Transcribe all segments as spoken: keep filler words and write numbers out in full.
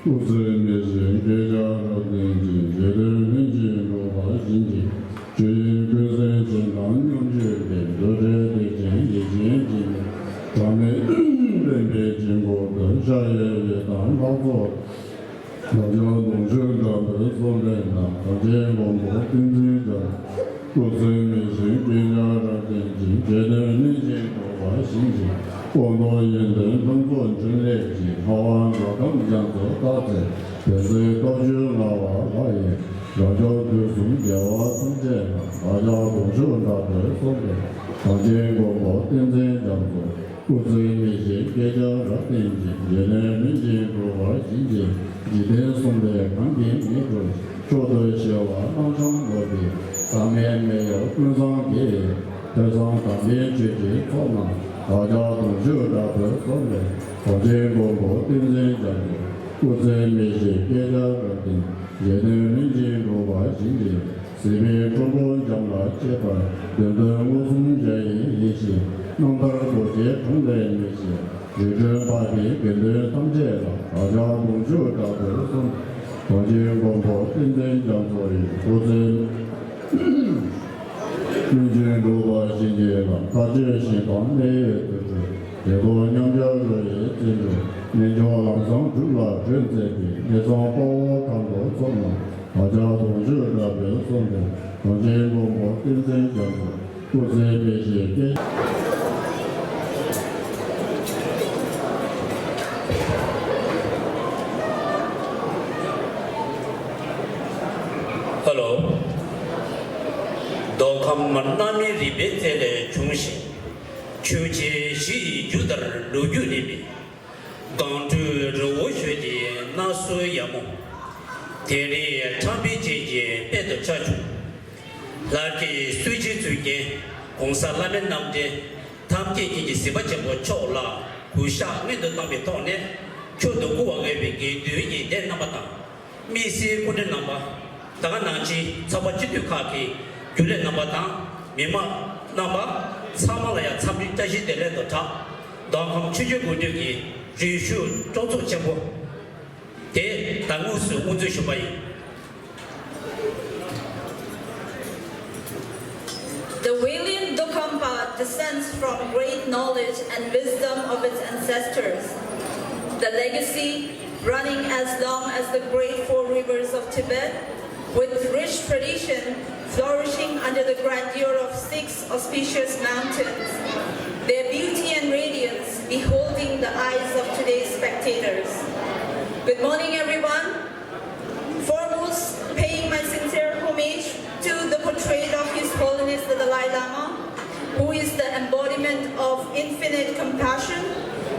སྐུ་ཚེ་མི་ཤིགས་སྐད་ཆ་རབ་བརྟན་ཅིང་། རྗེ་བདུད་ལྷན་ཅིག་འགྲོ་བ་བཞིན་གྱི། ཆོས་དབྱིངས་ཀུན་གསལ་ཞིང་དང་མཉམ་སྤྱོད་པའི། རྡོ་རྗེ་གདེངས་ཅན་ཡེ་ཤེས་ཀྱི། བླ་མེད་བསྟན་པའི་དཀྱིལ་འཁོར་དུ། ཤཱཀྱའི་ཡི་དམ་ལྷ་ཚོགས། རང་ཅག་གདུང་ཤུགས་དྲག་པོས་གསོལ་འདེབས་ན། གངས་ཅན་མགོན་པོ་བསྟན་འཛིན་རྒྱ་མཚོ། སྐུ་ཚེ་མི་ཤིགས་སྐད་ཆ་རབ་བརྟན་ཅིང་། རྗེ་བདུད་ལྷན་ཅིག་འགྲོ་བ་བཞིན་གྱི། སྐུ་མདོག་དབྱངས་ལྡན་ལྷུན་པོ་འཕྲིན་ལས་ཀྱི། ལྷ་དབང་འགྲོ་དང་རྒྱ་མཚོ་སྟག་རྩེ། བོད་མཛོད་སྟོབས་བཅུ་ལྔ་པ་ལྷ་ཡི། རང་ཕྱོགས་དུས་གསུམ་རྒྱལ་བ་ཐམས་ཅད་ལ། བདག་ཅག་གདུང་ཤུགས་དྲག་པོས་གསོལ་འདེབས། གངས་ཅན་མགོན་པོ་བསྟན་འཛིན་རྒྱ་མཚོ། སྐུ་ཚེ་མི་ཤིགས་སྐད་ཆ་རབ་བརྟན་ཅིང་། རྗེ་བདུད་ལྷན་ཅིག་འགྲོ་བ་བཞིན་གྱི། འཇིག་རྟེན་གསུམ་པའི་གངས་ཀྱི་མེ་འཁྲུགས། མཆོག་ཏུ་གཞོལ་བ་རྣམ་སྦྱོང་ལོ་པའི། ཟག་མེད་མེ་ཡོར་ཀུན་བཟང་གི། ཐོས་བསམ་དམ་པའི་ཆོས་ཀྱི་ཚོགས་རྣམས། བདག་ཅག་གདུང་ཤུགས་དྲག་པོས་གསོལ་འདེབས། གངས་ཅན་མགོན་པོ་བསྟན་འཛིན་རྒྱ་མཚོ། སྐུ་ཚེ་མི་ཤིགས་སྐད་ཆ་རབ་བརྟན། རྗེ་བདུད་ལྷན་ཅིག་འགྲོ་བ་བཞིན་གྱི། སྲིད་པའི་འཁྲུལ་འཁོར་འབྱམས་ལ་མཆིས་པ། བདུད་འདུལ་མངོན་སུམ་རྒྱལ་བའི་ཡེ་ཤེས། རྣམ་ཐར་རྡོ་རྗེའི་དྲུང་ལས་མི་ཤེས། རི་ཁྲོད་འཕགས་པའི་དགེ་འདུན་ཐམས་ཅད་ལ། བདག་ཅག་གདུང་ཤུགས་དྲག་པོས་གསོལ། གངས་ཅན་མགོན་པོ་བསྟན་འཛིན་རྒྱ་མཚོ་ཡི། སྐུ་ཚེ་ལྷུན་གྱིས་འགྲུབ་པར་བྱིན་གྱིས་རློབས། མཁའ་སྤྱོད་ཞིང་དང་གནས་ཡུལ་དུ་སྤྲུལ། དེ་དག་མཉམ་སྦྱོར་རོལ་པའི་རྩལ་འགྲུབ། རྣལ་འབྱོར་ལམ་བཟང་སྒྲུབ་ལ་བགྲོད་མཛད་པའི། ངན་སོང་དཔའ་བོ་གང་དུ་འཚོགས་ན། བདག་ཅག་གདུང་ཤུགས་དྲག་པོས་གསོལ་འདེབས། གངས་ཅན་མགོན་པོ་བསྟན་འཛིན་རྒྱ་མཚོ། སྐུ་ཚེ་མི་ཤིགས་སྐད། ཧ་ལོ། མདོ་ཁམས་གནམ་མེད་རིག་པའི་རྩལ་ལས་བྱུང་ཞིང་། ཆོས་རྗེ་བཞི་ཡི་རྒྱུད་ལྟར་ལོ་རྒྱུས་ལྡན་པའི། སྒང་དྲུག་རི་བོ་ཞོལ་གྱི་གནའ་སྲོལ་ཡ་མོ། དིང་རི་ཁྲ་འབེབས་ཅན་གྱི་དཔལ་དུ་ཆགས་བྱུང་། ལྷ་བརྒྱའི་སྲོལ་འབྱེད་ཚུལ་རྒྱན་༸གོང་ས་ལྷ་མིའི་རྣམ་འདྲེན་ཐམས་ཅད་མཁྱེན་གྱི་གཟིགས་པ་ཆེན་པོ་མཆོག་ལ་གུས་ཕྱག་སྔོན་དུ་བཏང་བའི་ཐོག་ནས། མཆོག་ཏུ་བཀུར་བར་འོས་པའི་དགེ་འདུན་གྱི་སྡེ་རྣམ་པ་དང་། དམིགས་བསལ་སྐུ་མགྲོན་རྣམ་པ། ད་ག་ནང་བཞིན་ཚོགས་པ་སྤྱི་འཐུས་ཁག་གི་རྒྱུན་ལས་རྣམ་པ་དང་མི་མང་རྣམ་པ་ཚང་མ་ལ་ཡང་འཚམས་འདྲི་བཀྲ་ཤིས་བདེ་ལེགས་དང་སྦྲགས། མདོ་ཁམས་ཆོས་རྗེ་དགོན་བདུན་གྱི་རེ་ཞུ་སྤྲོ་ཚོགས་ཆེན་པོ་དེ་ད་དངོས་སུ་དབུ་འཛུགས་ཞུ་བ་ཡིན། The William Dokhampa descends from great knowledge and wisdom of its ancestors. The legacy, running as long as the great four rivers of Tibet, with rich tradition flourishing under the grandeur of six auspicious mountains, their beauty and radiance beholding the eyes of today's spectators. Good morning, everyone. Foremost, paying my sincere homage to the portrait of His Holiness the Dalai Lama, who is the embodiment of infinite compassion,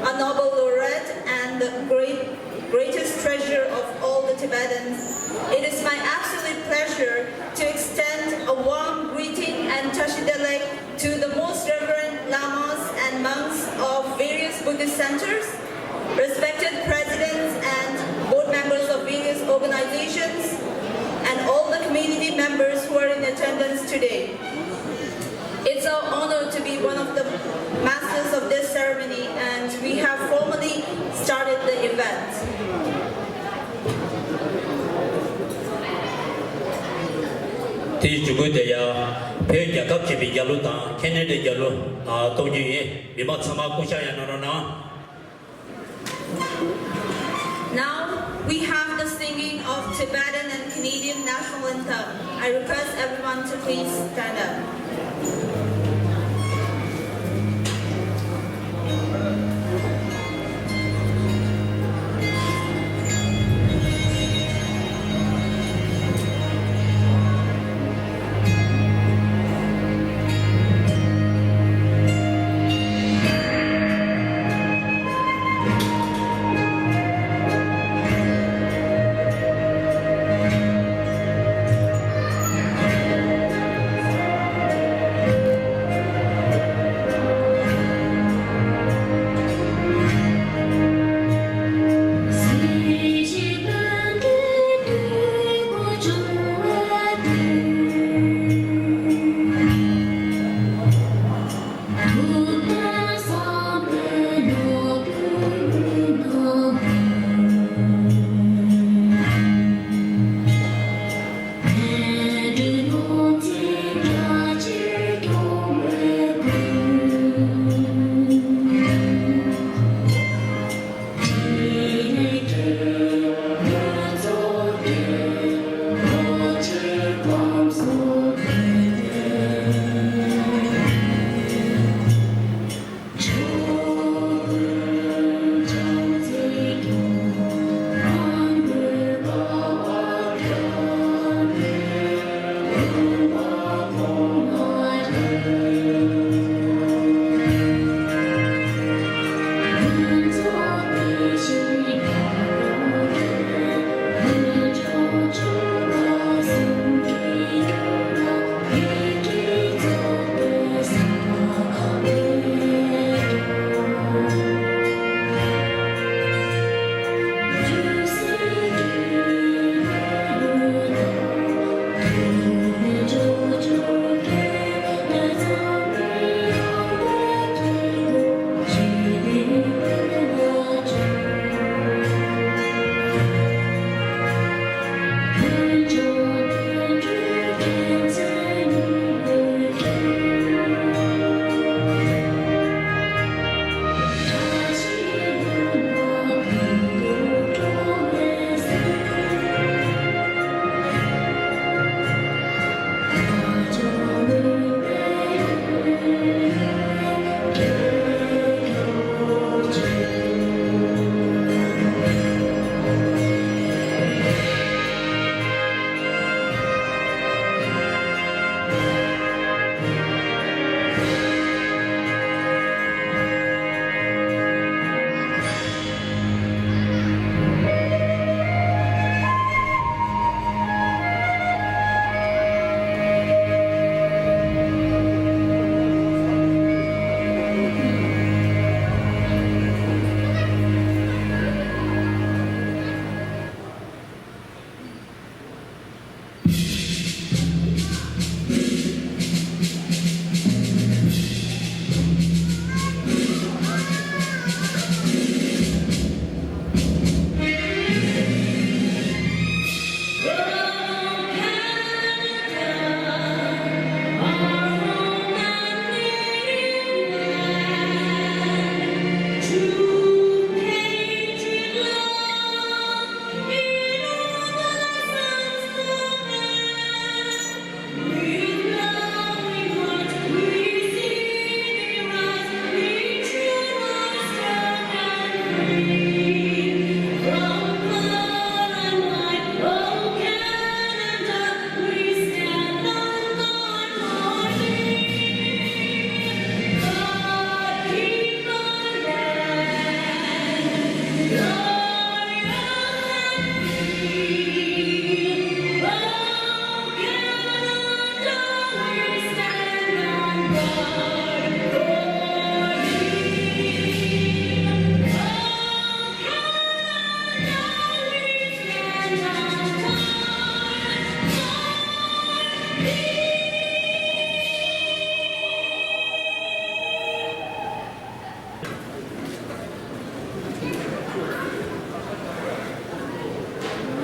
a noble laureate, and the great, greatest treasure of all the Tibetans. It is my absolute pleasure to extend a warm greeting and Tashi Delek to the most reverend lamas and monks of various Buddhist centers, respected presidents and board members of various organizations, and all the community members who are in attendance today. It's our honor to be one of the masters of this ceremony, and we have formally started the event. དེའི་མཇུག་གུ་དེ་ཡང་བོད་རྒྱལ་ཁབ་ཆེན་པོའི་རྒྱལ་གླུ་དང་ཁེ་ན་ཌའི་རྒྱལ་གླུ་གཏོང་རྒྱུ་ཡིན། མི་མང་ཚང་མ་སྐུ་བཞག་ཡང་གནང་རོགས་གནང་། Now we have the singing Of Tibetan and Canadian national anthem. I request everyone to please stand up.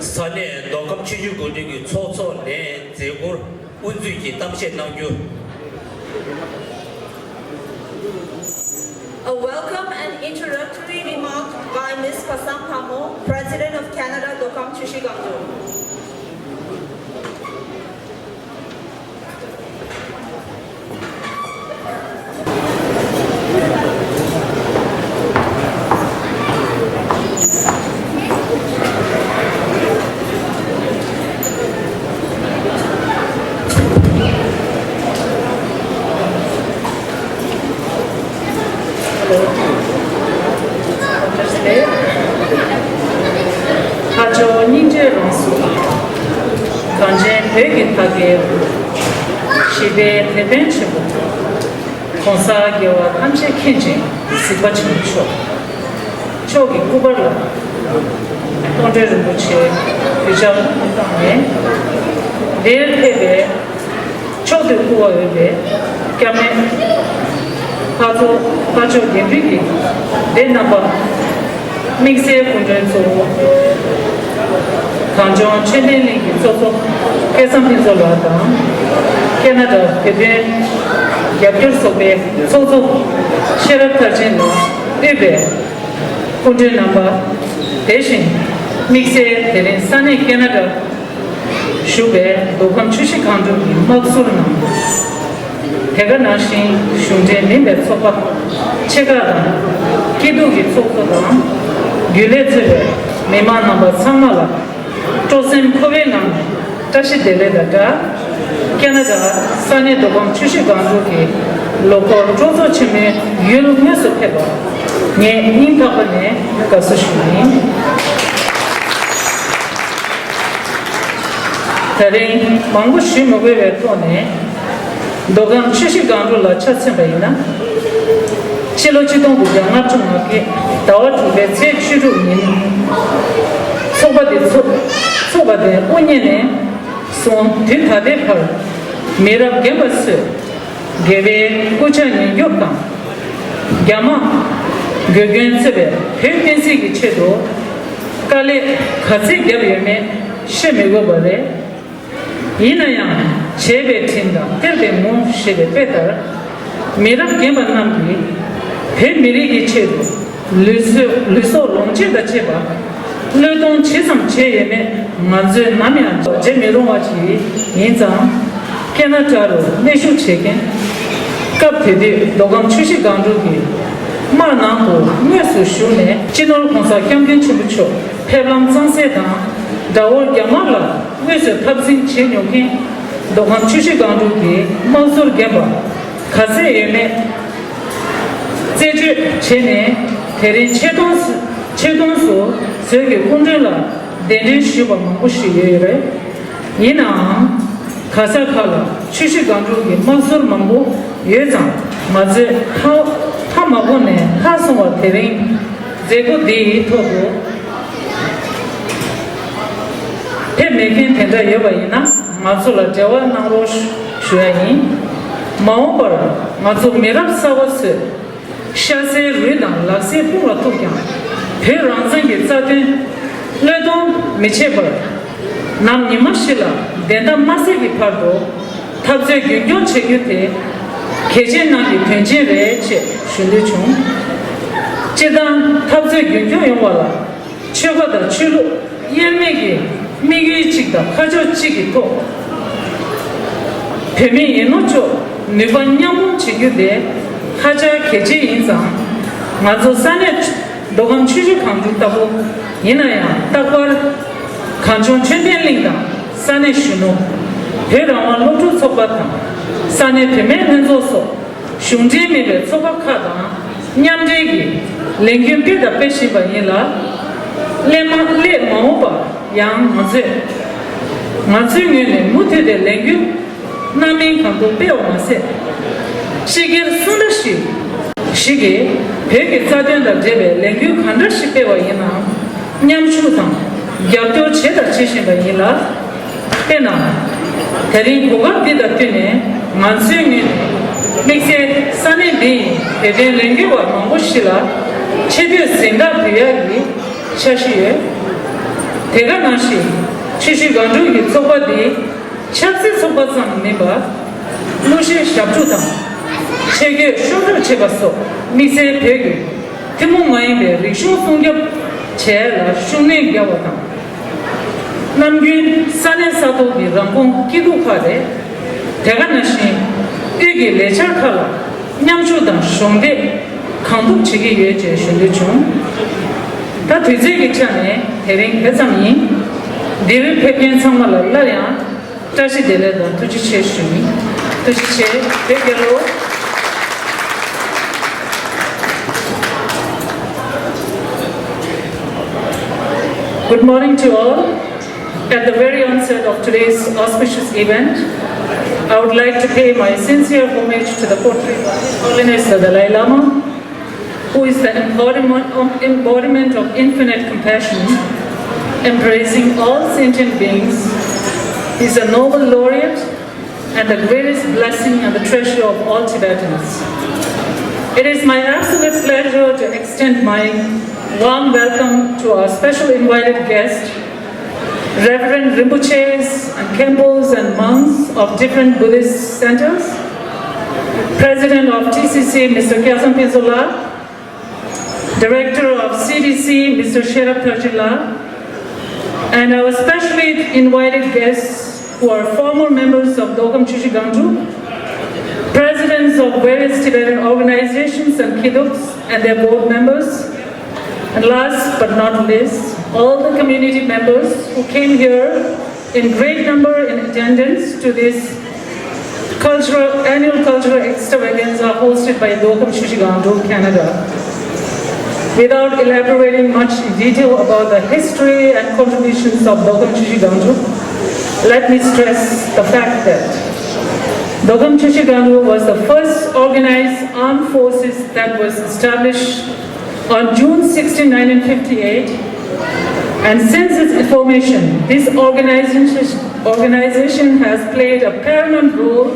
ས་གནས་མདོ་ཁམས་ཆུ་བཞི་སྒོ་ཁྲིད་ཀྱི་ཚོགས་གཙོ་ལས་མཛད་སྒོར་དབུ་འཛུགས་ཀྱིས་གཏམ་བཤད་གནང་རྒྱུ། A welcome and introductory remark by Miss Pasang Phamo, President of Canada Dokam Chushi Gangdu. ལྷ་མཆོག་སྙིང་རྗེའི་རང་གཟུགས། གངས་ཅན་བོད་ཀྱི་དར་རྒྱས། ཞི་བདེའི་དེད་དཔོན་ཆེན་པོ། ༸གོང་ས་རྒྱལ་བ་ཐམས་ཅད་མཁྱེན་ཅིང་གཟིགས་པ་ཆེན་པོ་མཆོག་མཆོག་གི་སྐུ་པར་ལ་མཐོང་གྲོལ་རིན་པོ་ཆེ་གུས་ཕྱག་བཏང་ནས། འདིར་ཕེབས་པའི་མཆོག་ཏུ་བཀུར་བར་འོས་པའི་སྐྱབས་གནས་ཕར་ཚུར་ཕར་ཕྱོགས་འགན་འཁྲི་གི་སྡེ་རྣམ་པ། དམིགས་བསལ་སྐུ་མགྲོན་གཙོ་བོ་གངས་ལྗོངས་ཆོས་ལྡན་གླིང་གི་ཚོགས་གཙོ་སྐལ་བཟང་ཕུན་ཚོགས་ལགས་དང་། ཁེ་ན་ཌ་བོད་དོན་རྒྱབ་སྐྱོར་ཚོགས་པའི་ཚོགས་གཙོ་ཤེས་རབ་མཐར་ཕྱིན་ལགས་དབུས་པའི་སྐུ་མགྲོན་རྣམ་པ། དེ་བཞིན་དམིགས་བསལ་དེ་རིང་ས་གནས་ཁེ་ན་ཌ་བཞུགས་པའི་མདོ་ཁམས་ཆུ་བཞི་སྒང་དྲུག་གི་དམག་ཟུར་རྣམས། དེ་ག་ནང་བཞིན་གཞུང་འབྲེལ་མིན་པའི་ཚོགས་པ་ཆེ་ཁག་དང་། སྐྱིད་སྡུག་གི་ཚོགས་གཙོ་དང་། རྒྱུན་ལས་གཙོས་པའི་མི་མང་རྣམ་པ་ཚང་མ་ལ་སྤྲོ་སེམས་འཁོལ་བའི་ངང་ནས་བཀྲ་ཤིས་བདེ་ལེགས་དང་སྦྲགས། ཁེ་ན་ཌ་ས་གནས་མདོ་ཁམས་ཆུ་བཞི་སྒང་དྲུག་གི་ལོ་འཁོར་སྤྲོ་ཚོགས་ཆེན་མོའི་ཡུལ་དངོས་སུ་ཕེབས་པར་ངས་སྙིང་ཐག་པ་ནས་དགའ་བསུ་ཞུ་ཡིན། ད་རིང་མང་པོ་ཞུ་མི་དགོས་པའི་ཐོག་ནས། མདོ་ཁམས་ཆུ་བཞི་སྒང་དྲུག་ལ་ཆ་མཚོན་པ་ཡིན་ན། ཕྱི་ལོ་ཆིག་སྟོང་དགུ་བརྒྱ་ལྔ་བཅུ་ང་བརྒྱད་ཟླ་བ་དྲུག་པའི་ཚེས་བཅུ་དྲུག་ཉིན། ཚོགས་པ་དེ་ཚུགས་ཚུགས་པ་དེ་དབུ་བརྙེས་ནས་བཟུང་དུས་ད་ལྟའི་བར། མི་རབས་རྒན་པ་ཚོས་རྒྱལ་བའི་སྐུ་ཕྱྭ་ཉན་སྐྱོབ་དང་། རྒྱ་དམག་དགེ་རྒན་གཙོས་པའི་བོད་བསྟན་སྲིད་ཀྱི་ཆེད་དུ་དཀའ་ལས་ག་ཚད་བརྒྱབ་ཡོད་མེད་བཤད་མི་དགོས་པ་རེད། ཡིན་ན་ཡང་བྱས་པའི་དྲིན་དང་སྟེར་པའི་མུ་ཞེས་པའི་དཔེ་ལྟར། མི་རབས་རྒན་པ་རྣམས་ཀྱིས་བོད་མི་རིགས་ཀྱི་ཆེད་དུ་ལུས་སྲོག་ལུས་སྲོག་ལོངས་སྤྱོད་དང་བཅས་པ་བློས་གཏོང་ཇི་ཙམ་བྱས་ཡོད་མེད་ང་ཚོས་ནམ་ཡང་བརྗེད་མི་རུང་བ་ཞིག་ཡིན་ཙང་། ཁེ་ན་ཌ་རུ་གནས་བཞུགས་བྱེད་མཁན། སྐབས་དེ་དུས་མདོ་ཁམས་ཆུ་བཞི་སྒང་དྲུག་གི་དམག་ནང་དུ་དངོས་སུ་ཞུགས་ནས་སྤྱི་ནོར་༸གོང་ས་༸སྐྱབས་མགོན་ཆེན་པོ་མཆོག་ཕེབས་ལམ་གཙང་སེལ་དང་དགྲ་བོ་རྒྱ་དམག་ལ་དངོས་སུ་འཐབ་འཛིང་བྱེད་མྱོང་མཁན་མདོ་ཁམས་ཆུ་བཞི་སྒང་དྲུག་གི་དམག་ཟུར་རྒན་པ་ག་ཚད་ཡོད་མེད་རྩད་གཅོད་བྱས་ནས། དེ་རིང་ཆེད་གཏོང་སུ་ཆེད་གཏོང་སུ་བོད་ཀྱི་སྐུ་མགྲོན་ལ་གདན་འདྲེན་ཞུས་པ་མང་པོ་ཞིག་ཡོད་ཡོད་རེད། ཡིན་ནའང་། ག་ས་ག་ལ་ཆུ་བཞི་སྒང་དྲུག་གི་དམག་ཟུར་མང་པོ་ཡོད་ཙང་། ང་ཚོས་ཧ་ཧ་མ་གོ་ནས་ཧ་སོང་བ་དེ་རིང་མཛད་སྒོ་འདིའི་ཐོག་ཏུ་ཕེབས་མེད་མཁན་དེ་འདྲ་ཡོད་པ་ཡིན་ན། ང་ཚོ་ལ་འབྲེལ་བ་གནང་རོགས་ཞུ་ཡ་ཡིན། མ་འོངས་པར་ང་ཚོ་མི་རབས་གསར་པ་ཚོས། ཤ་ཟའི་རུས་དང་ལག་ཟའི་དཔུང་ལ་ཐུག་ཀྱང་། བོད་རང་བཙན་གྱི་རྩ་དོན་བློས་གཏོང་མི་བྱེད་པར། ནམ་ཉི་མ་ཞིག་ལ་བདེན་མཐའ་མ་གསལ་གྱི་བར་དུ། འཐབ་རྩོད་རྒྱུན་སྐྱོང་བྱེད་རྒྱུ་དེ། གལ་ཆེན་ནང་གི་དོན་ཆེན་རེད་ཅེས་ཞུ་འདོད་བྱུང་། སྤྱིར་བཏང་འཐབ་རྩོད་རྒྱུན་སྐྱོང་ཡོང་བ་ལ། ཆོལ་ཁ་དང་ཆོས་ལུགས་དབྱེར་མེད་ཀྱི་དམིགས་ཡུལ་གཅིག་དང་ཁ་ཕྱོགས་གཅིག་གི་ཐོག་བོད་མི་ཡིན་ནོ་ཅོག་ནུས་པ་མཉམ་སྤུངས་བྱེད་རྒྱུ་དེ་ཧ་ཅང་གལ་ཆེ་ཡིན་ཙང་། ང་ཚོ་ས་གནས་མདོ་ཁམས་ཆུ་བཞི་སྒང་དྲུག་ལྟ་བུ་ཡིན་ན་ཡང་། རྟག་པར་གངས་ལྗོངས་ཆོས་ལྡན་གླིང་དང་ས་གནས་གཞོན་ནུ། བོད་རང་དབང་སློབ་ཕྲུག་ཚོགས་པ་དང་ས་གནས་བུད་མེད་ལྷན་ཚོགས་སོགས། གཞུང་འབྲེལ་མིན་པའི་ཚོགས་པ་ཁག་དང་མཉམ་འབྲེལ་གྱིས་ལས་འགུལ་སྤེལ་དང་སྤེལ་བཞིན་པ་ཡིན་ལ། སླད་མ་སླད་མ་འོངས་པར་ཡང་ང་ཚོས་ང་ཚོའི་ངོས་ནས་མུ་མཐུད་དེ་ལས་འགུལ་སྣ་མིན་གང་ཐུབ་སྤེལ་བ་མ་ཟད། སྤྱི་སྒེར་སུ་འདྲ་ཞིག་ཞིག་གིས་བོད་ཀྱི་རྩ་དོན་དང་འབྲེལ་བའི་ལས་འགུལ་གང་འདྲ་ཞིག་སྤེལ་བ་ཡིན་ནའང་། མཉམ་ཞུགས་དང་རྒྱབ་སྐྱོར་བྱས་དང་བྱེད་བཞིན་པ་ཡིན་ལ། དཔེར་ན། དེ་རིང་གོ་སྐབས་འདི་དང་བསྟུན་ནས་ང་ཚོའི་ངོས་ནས་དམིགས་བསལ་ས་གནས་འདི་ཡི་བོད་དོན་ལས་འགུལ་བ་མང་པོ་ཞིག་ལ་ཆེ་བསྟོད་གཟེངས་རྟགས་འབུལ་ཡག་གི་འཆར་གཞི་ཡོད། དེ་ག་ནང་བཞིན་ཆུ་བཞི་སྒང་དྲུག་གི་ཚོགས་པ་འདི་ཆབ་སྲིད་ཚོགས་པ་ཙམ་མིན་པར་གླུ་གཞས་ཞབས་བྲོ་དང་། ཆེད་བསྐྱོད་ཤོག་སྒྲིལ་བྱེད་པ་སོགས་དམིགས་བསལ་བོད་ཀྱི་ཐུན་མོང་མ་ཡིན་པའི་རིག་གཞུང་སྲུང་སྐྱོབ་བྱས་ལ་ཤུགས་སྣོན་བརྒྱབ་པ་དང་། ནམ་རྒྱུན་ས་གནས་ས་ཐོག་གི་རང་ཁོངས་སྐྱིད་སྡུག་ཁག་རེད། དེ་ག་ནང་བཞིན་དབུས་ཀྱི་ལས་འཆར་ཁག་ལ་མཉམ་ཞུགས་དང་གཞོགས་འདེགས་གང་ཐུབ་བྱེད་ཀྱི་ཡོད་ཅེས་ཞུ་འདོད་བྱུང་། ད་དུས་ཚོད་ཀྱི་ཆ་ནས་དེ་རིང་དེ་ཙམ་ཡིན། འདིར་ཕེབས་མཁན་ཚང་མ་ལ་སླར་ཡང་བཀྲ་ཤིས་བདེ་ལེགས་དང་ཐུགས་རྗེ་ཆེ་ཞུ་ཡིན། ཐུགས་རྗེ་ཆེ། བོད་རྒྱལ་ལོ། Good morning to all. At the very onset of today's auspicious event, I would like to pay my sincere homage to the portrait of His Holiness the Dalai Lama, who is the embodiment, embodiment of infinite compassion, embracing all sentient beings. He is a noble laureate and the greatest blessing and the treasure of all Tibetans. It is my absolute pleasure to extend my warm welcome to our special invited guest, Reverend Rinpoches and Khenpos and monks of different Buddhist centers, President of T C C, Mister Gyaltsab Phensho Lab, Director of C D C, Mister Sherab Tharjila, and our specially invited guests who are former members of Dokam Choshi Gangdruk, presidents of various Tibetan organizations and kidduks and their board members, and last but not least, all the community members who came here in great number in attendance to this cultural, annual cultural extravaganza hosted by Dokam Choshi Gangdruk, Canada. Without elaborating much in detail about the history and contributions of Dokam Choshi Gangdruk, let me stress the fact that Dokam Choshi Gangdruk was the first organized armed forces that was established on June sixteenth, nineteen fifty-eight, and since its formation, this organization, organization has played a paramount role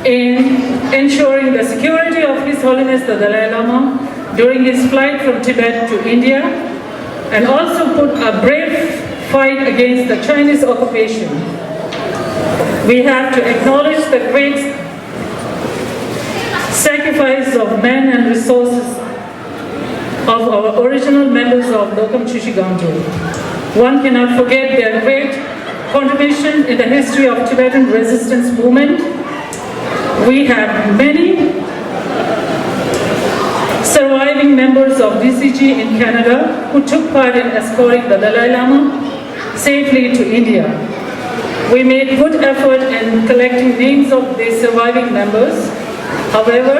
in ensuring the security of His Holiness the Dalai Lama during his flight from Tibet to India, and also put a brave fight against the Chinese occupation. We have to acknowledge the great sacrifice of men and resources of our original members of Dokam Choshi Gangdruk. One cannot forget their great contribution in the history of Tibetan resistance movement. We have many surviving members of D C G in Canada who took part in escorting the Dalai Lama safely to India. We made good effort in collecting names of the surviving members. However,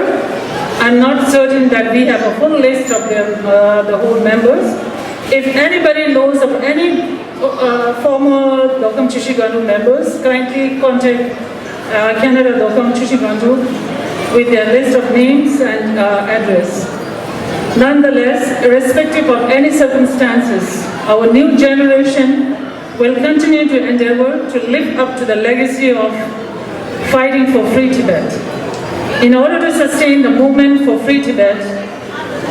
I'm not certain that we have a full list of them, uh, the whole members. If anybody knows of any, uh, former Dokam Choshi Gangdruk members, kindly contact uh, Canada Dokam Choshi Gangdruk with their list of names and, uh, address. Nonetheless, irrespective of any circumstances, our new generation will continue to endeavor to live up to the legacy of fighting for free Tibet. In order to sustain the movement for free Tibet,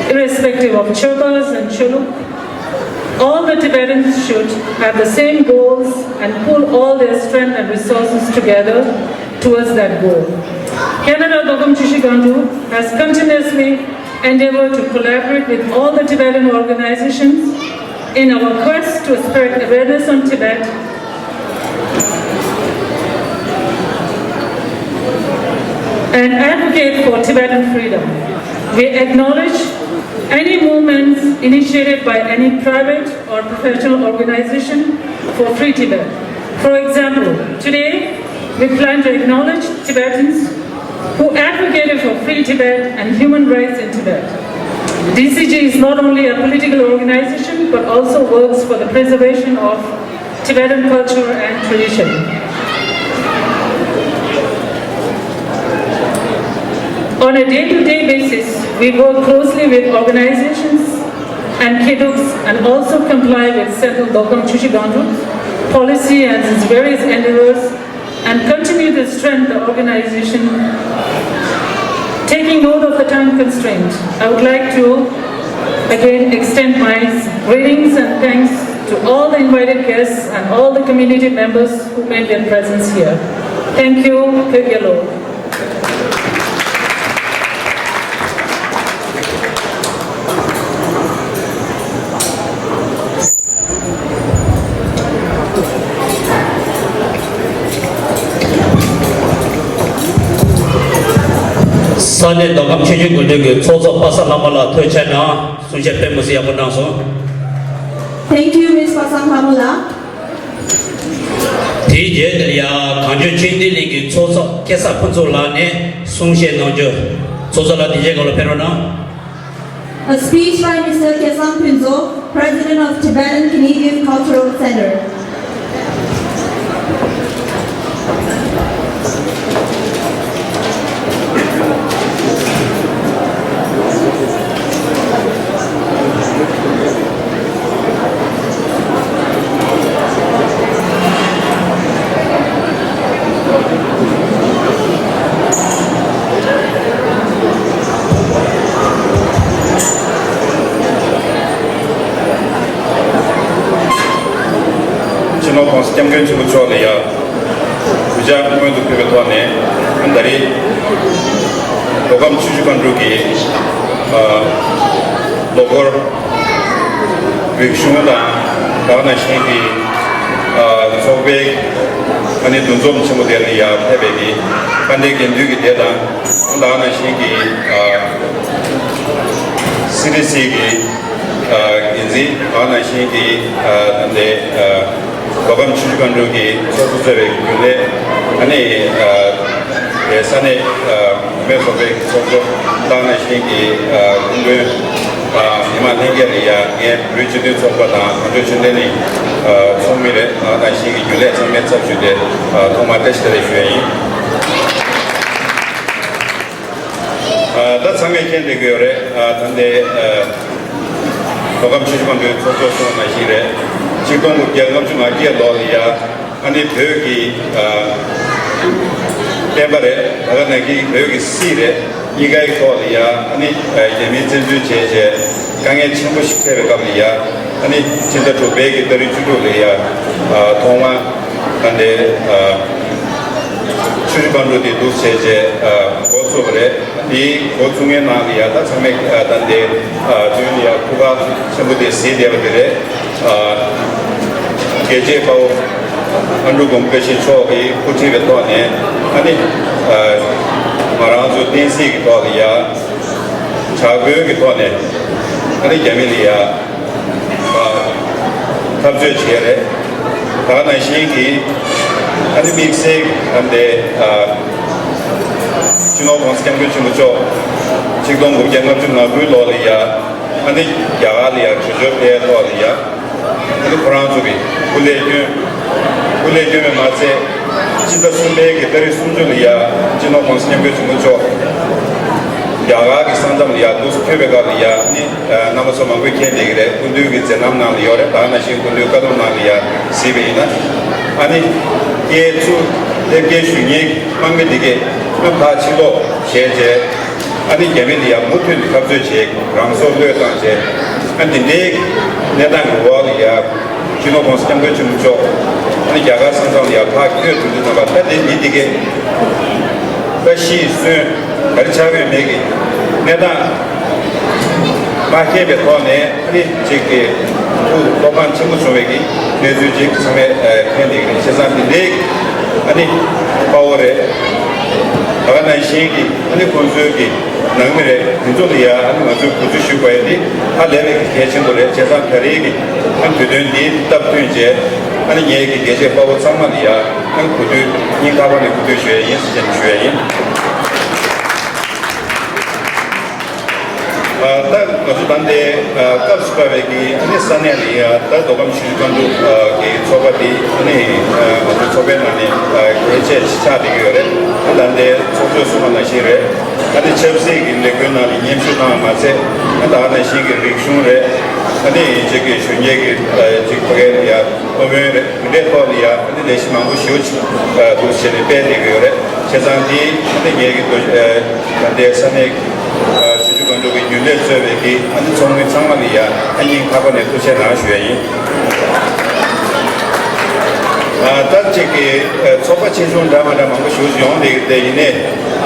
irrespective of Chokars and Choluk, all the Tibetans should have the same goals and pool all their strength and resources together towards that goal. Canada Dokam Choshi Gangdruk has continuously endeavored to collaborate with all the Tibetan organizations in our quest to spread awareness on Tibet and advocate for Tibetan freedom. We acknowledge any movements initiated by any private or professional organization for Free Tibet. For example, today we plan to acknowledge Tibetans who advocated for free Tibet and human rights in Tibet. D C G is not only a political organization but also works for the preservation of Tibetan culture and tradition. On a day-to-day basis, we work closely with organizations and kidduks and also comply with Central Dokam Choshi Gangdruk policy and its various endeavors and continue to strengthen the organization. Taking note of the time constraint, I would like to again extend my greetings and thanks to all the invited guests and all the community members who made their presence here. Thank you. Phegelo. ས་གནས་མདོ་ཁམས་ཆུ་བཞི་སྒང་དྲུག་གི་ཚོགས་གཙོ་པ་སངས་ལྷ་མོ་ལགས་ཐུགས་རྗེ་གནང་། གསུང་བཤད་དཔེ་མི་སྲིད་ཡག་པོ་གནང་སོང་། Thank you, Miss Pasang Lamula. དེའི་རྗེས་དེར་ཡང་གངས་ལྗོངས་ཆོས་ལྡན་གླིང་གི་ཚོགས་གཙོ་སྐལ་བཟང་ཕུན་ཚོགས་ལགས་ནས་གསུང་བཤད་གནང་རྒྱུ། ཚོགས་གཙོ་ལགས་དེ་རྗེས་སྒང་ལ་ཕེབས་རོགས་གནང་། A speech by Mister Kesang Phuntsog, President of Tibetan Canadian Cultural Center. སྤྱི་ནོར་༸གོང་ས་༸སྐྱབས་མགོན་ཆེན་པོ་མཆོག་ལ་ཡང་གུས་ཕྱག་སྔོན་དུ་ཕུལ་བའི་ཐོག་ནས། ད་རེས་མདོ་ཁམས་ཆུ་བཞི་སྒང་དྲུག་གི་ཨ་ལོ་འཁོར་རིག་གཞུང་དང་། དེ་ནང་བཞིན་གྱི་ཨ་ཚོགས་པའི་ཨ་ནི་འདུ་འཛོམས་ཆེན་པོ་དེ་ལ་ཡང་ཕེབས་པའི་གི་དཔལ་ལྡན་དགེ་འདུན་གྱི་སྡེ་དང་། དེ་ནང་བཞིན་གྱི་ཨ་སི་ཌི་སི་གི་ཨ་འགན་འཛིན། དེ་ནང་བཞིན་གྱི་ཨ་ད་ལྟའི་ཨ་མདོ་ཁམས་ཆུ་བཞི་སྒང་དྲུག་གི་ཚོགས་གཙོ་གཙོས་པའི་རྒྱུན་ལས། ཨ་ནི་ཨ་ས་གནས་ཨ་བུད་མེད་ཚོགས་པའི་ཚོགས་གཙོ། དེ་ནང་བཞིན་གྱི་ཨ་སྐུ་མགྲོན་དང་། མི་མང་ལྷན་རྒྱས་ལ་ཡང་ངའི་བོད་རིགས་སྤྱི་མཐུན་ཚོགས་པ་དང་གངས་ལྗོངས་ཆོས་ལྡན་གླིང་ཨ་ཚོགས་མི་རེད། དེ་ནང་བཞིན་གྱི་རྒྱུན་ལས་ཚང་མའི་ཚབ་ཞུས་ཏེ་ཨ་ཐོག་མར་བཀྲ་ཤིས་བདེ་ལེགས་ཞུ་ཡ་ཡིན། ཨ་ད་ཚང་མས་མཁྱེན་བསྡད་ཀྱི་ཡོད་རེད། ཨ་ད་ལྟའི་ཨ་མདོ་ཁམས་ཆུ་བཞི་སྒང་དྲུག་ཚོགས་གཙོས་གསུངས་པ་ནང་བཞིན་རེད། ཆིག་སྟོང་དགུ་བརྒྱ་ལྔ་བཅུ་ང་བརྒྱད་ལོ་ལ་ཡ་ཨ་ནི་བོད་ཀྱི་ཨ་བསྟན་པ་རེད། དེ་ག་ནང་བཞིན་བོད་ཀྱི་སྲིད་རེད། གཉིས་ཀའི་ཐོག་ལ་ཡ་ཨ་ནི་ཨ་རྒྱ་མིས་བཙན་འཛུལ་བྱས་བྱས་དཀའ་ངལ་ཆེན་པོ་ཞིག་འཕྲད་པའི་སྐབས་ལ་ཡ། ཨ་ནི་ཕྱི་ཟླ་དྲུག་པའི་གི་ཏ་རིག་བཅུ་དྲུག་ལ་ཡ་ཨ་ཐོག་མར་ད་ལྟའི་ཨ་ཆུ་བཞི་སྒང་དྲུག་དེ་འདུག་བྱས་བྱས་ཨ་འགོ་བཙུགས་པ་རེད། དེའི་འགོ་བཙུགས་མཁན་ནང་ལ་ཡ་ད་ཚང་མས་ཨ་ད་ལྟའི་ཨ་དུས་ལ་ཡ་ཐུགས་ཁུར་ཆེན་པོ་དེ་གཟིགས་བསྡད་པ་དེ་རེད། ཨ་རྒྱལ་གཅེས་དཔའ་བོ་ཨ་འབྲུག་སྒོམ་དགའ་ཞིང་མཆོག་གིས་འགོ་ཁྲིད་པའི་ཐོག་ནས། ཨ་ནི་ཨ་ང་རང་ཚོ་བསྟན་སྲིད་ཀྱི་ཐོག་ལ་ཡ་བྱ་རྒོད་ཀྱི་ཐོག་ནས་ཨ་ནི་རྒྱ་མི་ལ་ཡ་ཨ་འཐབ་རྩོད་བྱས་རེད། དེ་ག་ནང་བཞིན་གྱི་ཨ་ནི་དམིགས་བསལ་ཨ་ནི་ཨ་སྤྱི་ནོར་༸གོང་ས་༸སྐྱབས་མགོན་ཆེན་པོ་མཆོག་ཆིག་སྟོང་དགུ་བརྒྱ་ལྔ་བཅུ་ང་དགུའི་ལོ་ལ་ཡ་ཨ་ནི་རྒྱ་གར་ལ་ཡ་བྲོས་བྱོལ་ཕེབས་ཐོག་ལ་ཡ། ཨ་ནི་ཁོ་རང་ཚོ་གི་སྐུ་ལས་བསྐྱོན། སྐུ་ལས་བསྐྱོན་པས་མ་ཚད། ཕྱི་ཟླ་གསུམ་པའི་གི་ཏ་རིག་སུམ་ཅུ་ལ་ཡ་སྤྱི་ནོར་༸གོང་ས་༸སྐྱབས་མགོན་ཆེན་པོ་མཆོག་རྒྱ་གར་གྱི་ས་མཚམས་ལ་ཡ་འདུག་སེ་ཕེབས་པའི་སྐབས་ལ་ཡ། ཨ་ནི་རྣམ་པ་ཚོ་མང་པོས་མཁྱེན་བསྡད་ཀྱི་རེད། སྐུ་མདུན་གྱི་མཛད་རྣམ་ནང་ལ་ཡོད་རེད། དེ་ག་ནང་བཞིན་སྐུ་མདུན་བཀའ་སློབ་ནང་ལ་ཡ་གཟིགས་པ་ཡིན་ན། ཨ་ནི་སྐྱེས་ཚུལ་སླེབས་སྐྱེས་ཞུ་མཁན་གྱི་དམག་མི་དེ་གས་ཨ་ཕར་ཕྱིར་ལོག་བྱས་རྗེས། ཨ་ནི་རྒྱ་མི་དེ་ཡང་མུ་མཐུད་དུ་འཐབ་རྩོད་བྱས། རང་སྲོག་བློས་བཏང་བྱས། ཨ་འདི་འདྲའི་གནས་སྟངས་ཀྱི་འོག་ལ་ཡ་སྤྱི་ནོར་༸གོང་ས་༸སྐྱབས་མགོན་ཆེན་པོ་མཆོག་ཨ་ནི་རྒྱ་གར་ས་མཚམས་ལ་ཡ་ཕར་བསྐྱོད་ཐུབ་དུས་ཙམ་པ། ད་དེ་མི་དེ་གས་ད་ཤི་གསོན་ག་རེ་ཆགས་ཡོད་མེད་ཀྱི་གནས་སྟངས་མ་མཁྱེན་པའི་ཐོག་ནས། ཨ་ནི་གཅིག་གི་ཐུགས་བློ་ཕམ་ཆེན་པོ་བྱུང་བའི་གི་གནས་ཚུལ་ཅིག་ཚང་མས་ཨ་མཁྱེན་བསྡད་ཀྱི་རེད། བྱས་ཙང་འདི་འདྲའི་ཨ་ནི་དཔའ་བོ་རེད། དེ་ག་ནང་བཞིན་གྱི་ཨ་ནི་ཁོང་ཚོའི་གི་ནང་མི་རེད། དེ་ཚོ་ལ་ཡ་ཨ་ནི་ང་ཚོས་གུས་བརྩི་ཞུ་དགོས་ཡ་འདི་ཧ་ལས་པའི་གི་གལ་ཆེན་པོ་རེད། བྱས་ཙང་ད་རེས་ཀྱི་ཨ་ནི་དུས་སྟོན་འདིའི་སྟབས་བསྟུན་བྱས། ཨ་ནི་ངའི་གི་རྒྱལ་གཅེས་དཔའ་བོ་ཚང་མ་ལ་ཡ་ཨ་ནི་གུས་འདུད་སྙིང་ཐག་པ་ནས་གུས་འདུད་ཞུ་ཡ་ཡིན་ཟེར་ཞུ་ཡ་ཡིན། ཨ་ད་ང་ཚོ་ད་ལྟའི་ཨ་སྐབས་སུ་བབས་པའི་གི་ཨ་ནི་ས་གནས་ལ་ཡ་ད་མདོ་ཁམས་ཆུ་བཞི་སྒང་དྲུག་ཨ་གི་ཚོགས་པ་འདི་ཨ་ནི་ཨ་ང་ཚོ་ཚོགས་པའི་ནང་ནས་ཨ་གལ་ཆེ་ཆགས་བསྡད་ཀྱི་ཡོད་རེད། ཨ་ད་ལྟའི་ཚོགས་གཙོས་གསུངས་པ་ནང་བཞིན་རེད། ཨ་ནི་ཆབ་སྲིད་ཀྱི་ལས་འགུལ་ནང་ལ་མཉམ་ཞུགས་གནང་བ་མ་ཚད། ཨ་ད་ག་ནང་བཞིན་གྱི་རིག་གཞུང་རེད། ཨ་ནི་ཅིག་གི་གཞོན་སྐྱེས་ཀྱི་ཨ་ཅིག་ཕ་གིར་ཡ་སློབ་དཔོན་རེད། དེ་འདྲའི་ཐོག་ལ་ཡ་ཨ་ནི་ལས་གཞི་མང་པོ་ཞེ་པོ་ཅིག་ཨ་འདུག་བྱས་ནས་སྤེལ་བསྡད་ཀྱི་ཡོད་རེད། བྱས་ཙང་འདི་ཨ་ནི་ངེད་ཀྱི་འདུ་ཨ་ད་ལྟའི་ས་གནས་ཨ་ཆུ་བཞི་སྒང་དྲུག་གི་རྒྱུན་ལས་གཙོས་པའི་གི་ཨ་ནི་ཚོགས་མི་ཚང་མ་ལ་ཡ་ཨ་སྙིང་ཐག་པ་ནས་ཐུགས་རྗེ་གནང་ཞུ་ཡ་ཡིན། ཨ་ད་ཅིག་གི་ཨ་ཚོགས་པ་ཆེ་ཆུང་འདྲ་མ་འདྲ་མང་པོ་ཞེ་པོ་ཅིག་ཡོང་བསྡད་ཀྱི་རེད། ཡིན་ནའི་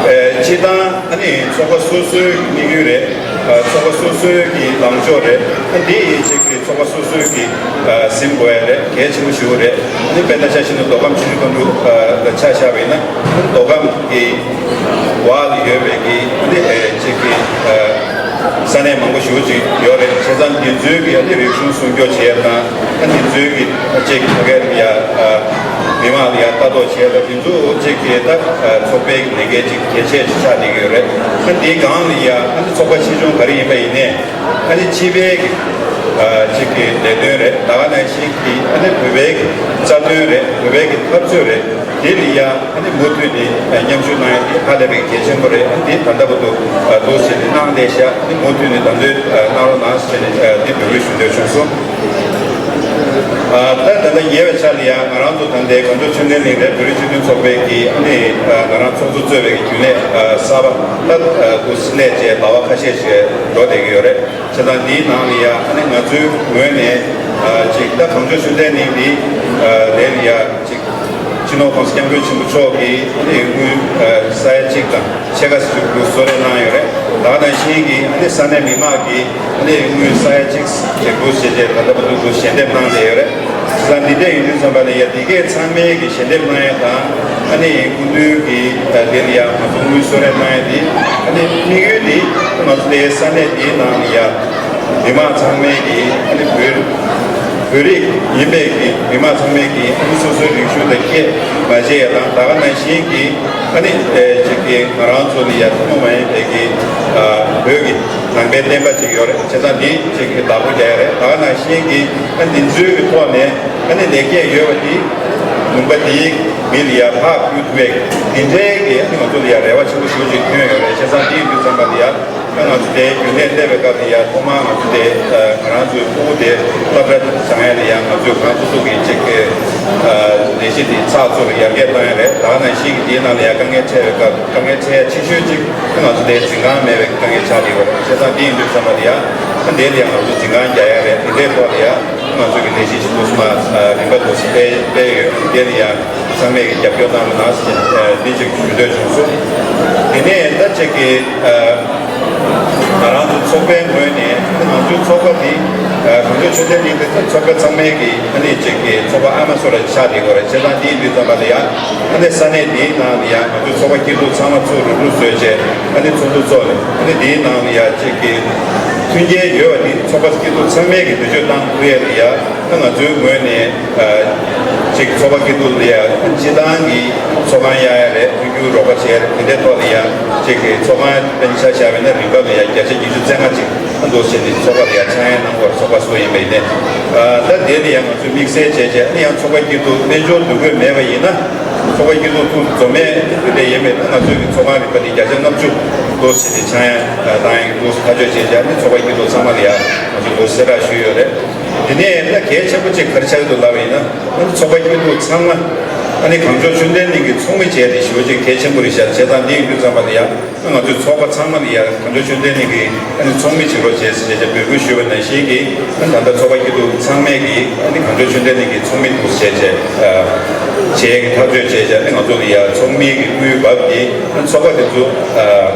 ཨ་སྤྱིར་བཏང་ཨ་ནི་ཚོགས་པ་སོ་སོའི་དམིགས་ཡུལ་རེད། ཨ་ཚོགས་པ་སོ་སོའི་གི་ལངས་ཕྱོགས་རེད། ཨ་འདི་ཡིན་ཅིག་གི་ཚོགས་པ་སོ་སོའི་གི་ཨ་ཟིན་དགོས་ཡ་རེད། གལ་ཆེན་པོ་ཞིག་རེད། ཨ་ནི་དཔེར་ན་ཆ་བཞག་ན་མདོ་ཁམས་ཆུ་བཞི་སྒང་དྲུག་ཨ་ལ་ཆ་བཞག་པ་ཡིན་ན། ཨ་ནི་མདོ་ཁམས་ཀྱི་འོག་ལ་ ཡོད་པའི་གི་འདི་ཨེ་གཅིག་གི་ཨ་ས་གནས་མང་པོ་ཞེ་པོ་ཅིག་ཡོད་རེད། བྱས་ཙང་འདི་ཚོའི་གི་ཨ་ནི་རིག་གཞུང་སྲུང་སྐྱོབ་བྱེད་ཡ་དང་ཨ་འདི་ཚོའི་གི་ཨ་གཅིག་ཕ་གིར་ཡ་ཨ་མི་མང་ལ་ཡ་ལྟ་རྟོག་བྱེད་ཡ་དང་འདི་ཚོ་གཅིག་གི་ད་ཨ་ཚོགས་པའི་གི་ལས་འགན་གཅིག་གལ་ཆེ་ཞིག་ཆགས་བསྡད་ཀྱི་ཡོད་རེད། ཨ་འདིའི་སྒང་ལ་ཡ་ཨ་ནི་ཚོགས་པ་ཆེ་ཆུང་ག་རེ་ཡིན་པ་ཡིན་ནའི་ཨ་ནི་སྤྱི་པའི་གི་ཨ་གཅིག་གི་ལས་དོན་རེད། ད་ག་ནང་བཞིན་གི་ཨ་ནི་བོད་པའི་གི་རྩ་དོན་རེད། བོད་པའི་གི་འཐབ་རྩོད་རེད། དེ་ལ་ཡ་ཨ་ནི་མུ་མཐུད་ནས་མཉམ་ཞུགས་གནང་ཡ་དེ་ཧ་ལས་པའི་གལ་ཆེན་པོ་རེད། ཨ་ནི་དེ་ད་ལྟ་བར་དུ་འདུག་བྱས་ནས་གནང་བསྡད་ཤག་ཨ་ནི་མུ་མཐུད་ནས་ད་འདོད་གནང་རོགས་གནང་ཟེར་ནས་དེ་འབོད་སྐུལ་ཞུ་འདོད་བྱུང་སོང་། ད་ད་ལྟ་ཉེ་བའི་ཆར་ལ་ཡ་ང་རང་ཚོ་ད་ལྟའི་གངས་ལྗོངས་ཆོས་ལྡན་གླིང་རེད། བོད་རིགས་སྤྱི་མཐུན་ཚོགས་པའི་གི་ཨ་ནི་ང་རང་ཚོགས་གཙོ་གཙོས་པའི་གི་རྒྱུན་ལས་གསར་པ་ད་འདུག་སླེབས་བྱས་ཟླ་བ་ཁ་ཤས་ཤིག་འགྲོ་བསྡད་ཀྱི་ཡོད་རེད། བྱས་ཙང་འདིའི་ནང་ལ་ཡ་ཨ་ནི་ང་ཚོའི་ངོས་ནས་ཨ་ཅིག་ད་གངས་ལྗོངས་ཆོས་ལྡན་གླིང་འདི་ཨ་དེ་ལ་ཡ་ཅིག་སྤྱི་ནོར་༸གོང་ས་༸སྐྱབས་མགོན་ཆེན་པོ་མཆོག་གིས་ཨ་ནི་དངུལ་ཨ་ས་ཡ་གཅིག་དང་ཕྱེད་ཀ་ཙམ་ཞིག་གསོལ་རས་གནང་ཡོད་རེད། ད་ག་ནང་བཞིན་གྱི་ཨ་ནི་ས་གནས་མི་མང་གིས་ཨ་ནི་དངུལ་ས་ཡ་གཅིག་ཞིག་བསྡུ་བྱས་རྗེས་ད་ལྟ་བར་དུ་ཞལ་འདེབས་གནང་བསྡད་ཡོད་རེད། བྱས་ཙང་འདི་འདྲ་ཡིན་དུས་ཙམ་པ་ལ་ཡ་འདི་གས་ཚང་མས་ཀྱི་ཞལ་འདེབས་གནང་ཡ་དང་ཨ་ནི་སྐུ་མདུན་གྱི་ཨ་དེ་ལ་ཡ་ང་ཚོ་དངུལ་གསོལ་རས་གནང་ཡ་འདི་ཨ་ནི་དམིགས་ཡུལ་འདི་ང་ཚོ་དེའི་ས་གནས་འདིའི་ནང་ལ་ཡ་མི་མང་ཚང་མས་ཀྱི་ཨ་ནི་བོད་བོད་རིགས་ཡིན་པའི་གི་མི་མང་ཚང་མས་ཀྱི་ཨ་ནི་སོ་སོའི་རིག་གཞུང་དང་ཁྱད་མ་བྱས་ཡ་དང་ད་ག་ནང་བཞིན་གྱི་ཨ་ནི་ཨེ་ཅིག་གི་ང་རང་ཚོ་ལ་ཡ་ཐུན་མོང་མ་ཡིན་པའི་གི་ཨ་བོད་ཀྱི་ནང་པའི་བསྟན་པ་ཅིག་ཡོད་རེད། བྱས་ཙང་འདི་ཅིག་གི་བདག་པོ་རྒྱག་ཡ་རེད། ད་ག་ནང་བཞིན་གྱི་ཨ་འདི་ཚོའི་གི་ཐོག་ནས་ཨ་ནི་ལེགས་སྐྱེས་ཡོད་པ་འདི་ལུང་པ་འདིའི་མི་ལ་ཡ་ཕར་ཕུལ་ཐུབ་པའི་འདི་འདྲའི་གི་ཨ་ནི་ང་ཚོ་ལ་ཡ་རེ་བ་ཆེན་པོ་ཞེ་པོ་ཅིག་ཐོན་ཡོད་རེད། བྱས་ཙང་འདི་ཡིན་དུས་ཙམ་པ་ལ་ཡ་ཨ་ང་ཚོ་དེ་རྒྱུན་ལས་སླེབས་པའི་སྐབས་ལ་ཡ་ཐོག་མར་ང་ཚོ་དེ་ང་རང་ཚོའི་ཕྲུ་གུ་དེ་སློབ་གྲྭ་སྦྱང་ཡ་ལ་ཡ་ང་ཚོས་གང་ཐུབ་ཐུབ་ཀྱི་ཅིག་གི་ལས་གཞི་དེ་ཚགས་ཚུད་པ་ཡར་རྒྱས་གཏོང་ཡ་རེད། ད་ག་ནང་བཞིན་གྱི་དེའི་ནང་ལ་ཡ་དཀའ་ངལ་འཕྲད་པའི་སྐབས་དཀའ་ངལ་འཕྲད་ཡ་ཆེ་ཤོས་ཅིག་ང་ཚོ་དེ་འཛིན་ཁང་མེད་པའི་དཀའ་ངལ་ཆགས་ཡོད་རེད། བྱས་ཙང་དེ་ཡིན་དུས་ཙམ་པ་ལ་ཡ་ཨ་དེ་ལ་ཡང་ང་ཚོ་འཛིན་ཁང་རྒྱག་ཡ་རེད། དེ་འདྲའི་ཐོག་ལ་ཡ་ང་ཚོ་གི་ལས་གཞི་ཞིག་འདུག་སེ་མ་རིམ་པ་འདུག་སེ་སྤེལ་སྤེལ་ཡོད། དེ་ལ་ཡ་ཚང་མས་ཀྱི་རྒྱབ་སྐྱོར་གནང་རོགས་གནང་ཟེར་འདི་ཅིག་ཞུ་འདོད་བྱུང་སོང་། དེ་ནས་ད་ཅིག་གི་ང་རང་ཚོ་ཚོགས་པའི་ངོས་ནས་ང་ཚོའི་ཚོགས་པ་འདི་གངས་ལྗོངས་ཆོས་ལྡན་གླིང་གི་ཚོགས་པ་ཚང་མའི་གི་ཨ་ནི་ཅིག་གི་ཚོགས་པ་ཨ་མ་སུ་ར་ཆགས་བསྡད་ཡོད་རེད། བྱས་ཙང་འདི་ཡིན་དུས་ཙམ་པ་ལ་ཡ་ཨ་ནི་ས་གནས་འདིའི་ནང་ལ་ཡ་ང་ཚོའི་ཚོགས་པ་སྐྱིད་སྡུག་ཚང་མ་ཚུར་རུབ་རུབ་བཟོས་བྱས་ཨ་ནི་ཚོགས་འདུ་འཚོགས་ནས་ཨ་ནི་འདིའི་ནང་ལ་ཡ་ཅིག་གི་མཐུན་རྐྱེན་ཡོད་པ་འདི་ཚོགས་པ་སྐྱིད་སྡུག་ཚང་མས་ཀྱི་བེད་སྤྱོད་གཏང་ཐུབ་ཡས་ལ་ཡ་ཨ་ང་ཚོའི་ངོས་ནས་ཅིག་ཚོགས་པ་སྐྱིད་སྡུག་ལ་ཡ་སྤྱི་བཏང་གི་ཚོགས་ཁང་གཡར་ཡ་རེད། མཐུན་འགྱུར་རོགས་པ་བྱས་རེད། དེ་འདྲའི་ཐོག་ལ་ཡ་ཅིག་གི་ཚོགས་ཁང་དཔེར་ན་ཆ་བཞག་པ་ཡིན་ན་རིན་འབབ་ལ་ཡ་བརྒྱ་ཆ་ཉི་ཤུ་རྩ་ལྔ་ཅིག་ཨ་འདུག་བྱས་ནས་ཚོགས་པ་ལ་ཡ་ཆག་ཡང་གནང་བར་ཚོགས་པ་སུ་ཡིན་པ་ཡིན་ནའི། ད་དེ་ལ་ཡང་ང་ཚོས་དམིགས་བསལ་བྱས་བྱས་ཨ་ནི་ཡང་ཚོགས་པ་སྐྱིད་སྡུག་དཔལ་འབྱོར་འདུ་འགོད་མེད་པ་ཡིན་ན་ཚོགས་པ་སྐྱིད་སྡུག་ཐུགས་འཛོམས་མེད་དེ་འདྲ་ཡིན་པས་ན་ང་ཚོའི་གི་ཚོགས་ཁང་རིམ་པ་འདི་བརྒྱ་ཆ་ལྔ་བཅུ་འདུག་བྱས་ནས་ཆག་ཡང་གནང་ཡང་འདུག་ཐག་གཅོད་བྱས་བྱས་ཨ་ནི་ཚོགས་པ་སྐྱིད་སྡུག་ཚང་མ་ལ་ཡང་ང་ཚོས་འདུག་གསལ་བསྒྲགས་ཞུས་ཡོད་རེད། དེ་ནས་ད་གལ་ཆེན་པོ་གཅིག་ག་རེ་ཆགས་ཀྱི་འདུག་ལབ་པ་ཡིན་ན་ང་ཚོ་ཚོགས་པ་སྐྱིད་སྡུག་ཚང་མ་ཨ་ནི་གངས་ལྗོངས་ཆོས་ལྡན་གླིང་གི་ཚོགས་མི་བྱས་ཏེ་ཞེ་པོ་ཅིག་གལ་ཆེན་པོ་རེད་ཤག་བྱས་ཙང་འདི་ཡིན་དུས་ཙམ་པ་ལ་ཡང་། ང་ཚོའི་ཚོགས་པ་ཚང་མ་ལ་ཡང་གངས་ལྗོངས་ཆོས་ལྡན་གླིང་གི་ཨ་ནི་ཚོགས་མི་བྱེད་རོགས་བྱེད་ཟེར་བྱས་འབོད་སྐུལ་ཞུས་པ་ནང་བཞིན་གྱི་ཨ་ནི་ད་ལྟ་ཚོགས་པ་སྐྱིད་སྡུག་ཚང་མས་ཀྱི་ཨ་ནི་གངས་ལྗོངས་ཆོས་ལྡན་གླིང་གི་ཚོགས་མི་འདུག་བྱས་བྱས་བྱས་ཀྱི་ཐག་གཅོད་བྱས་བྱས་ཨ་ནི་ང་ཚོ་ལ་ཡང་ཚོགས་མིའི་གི་དངུལ་འབབ་ཀྱི་ཨ་ནི་ཚོགས་པ་དེ་ཚོ་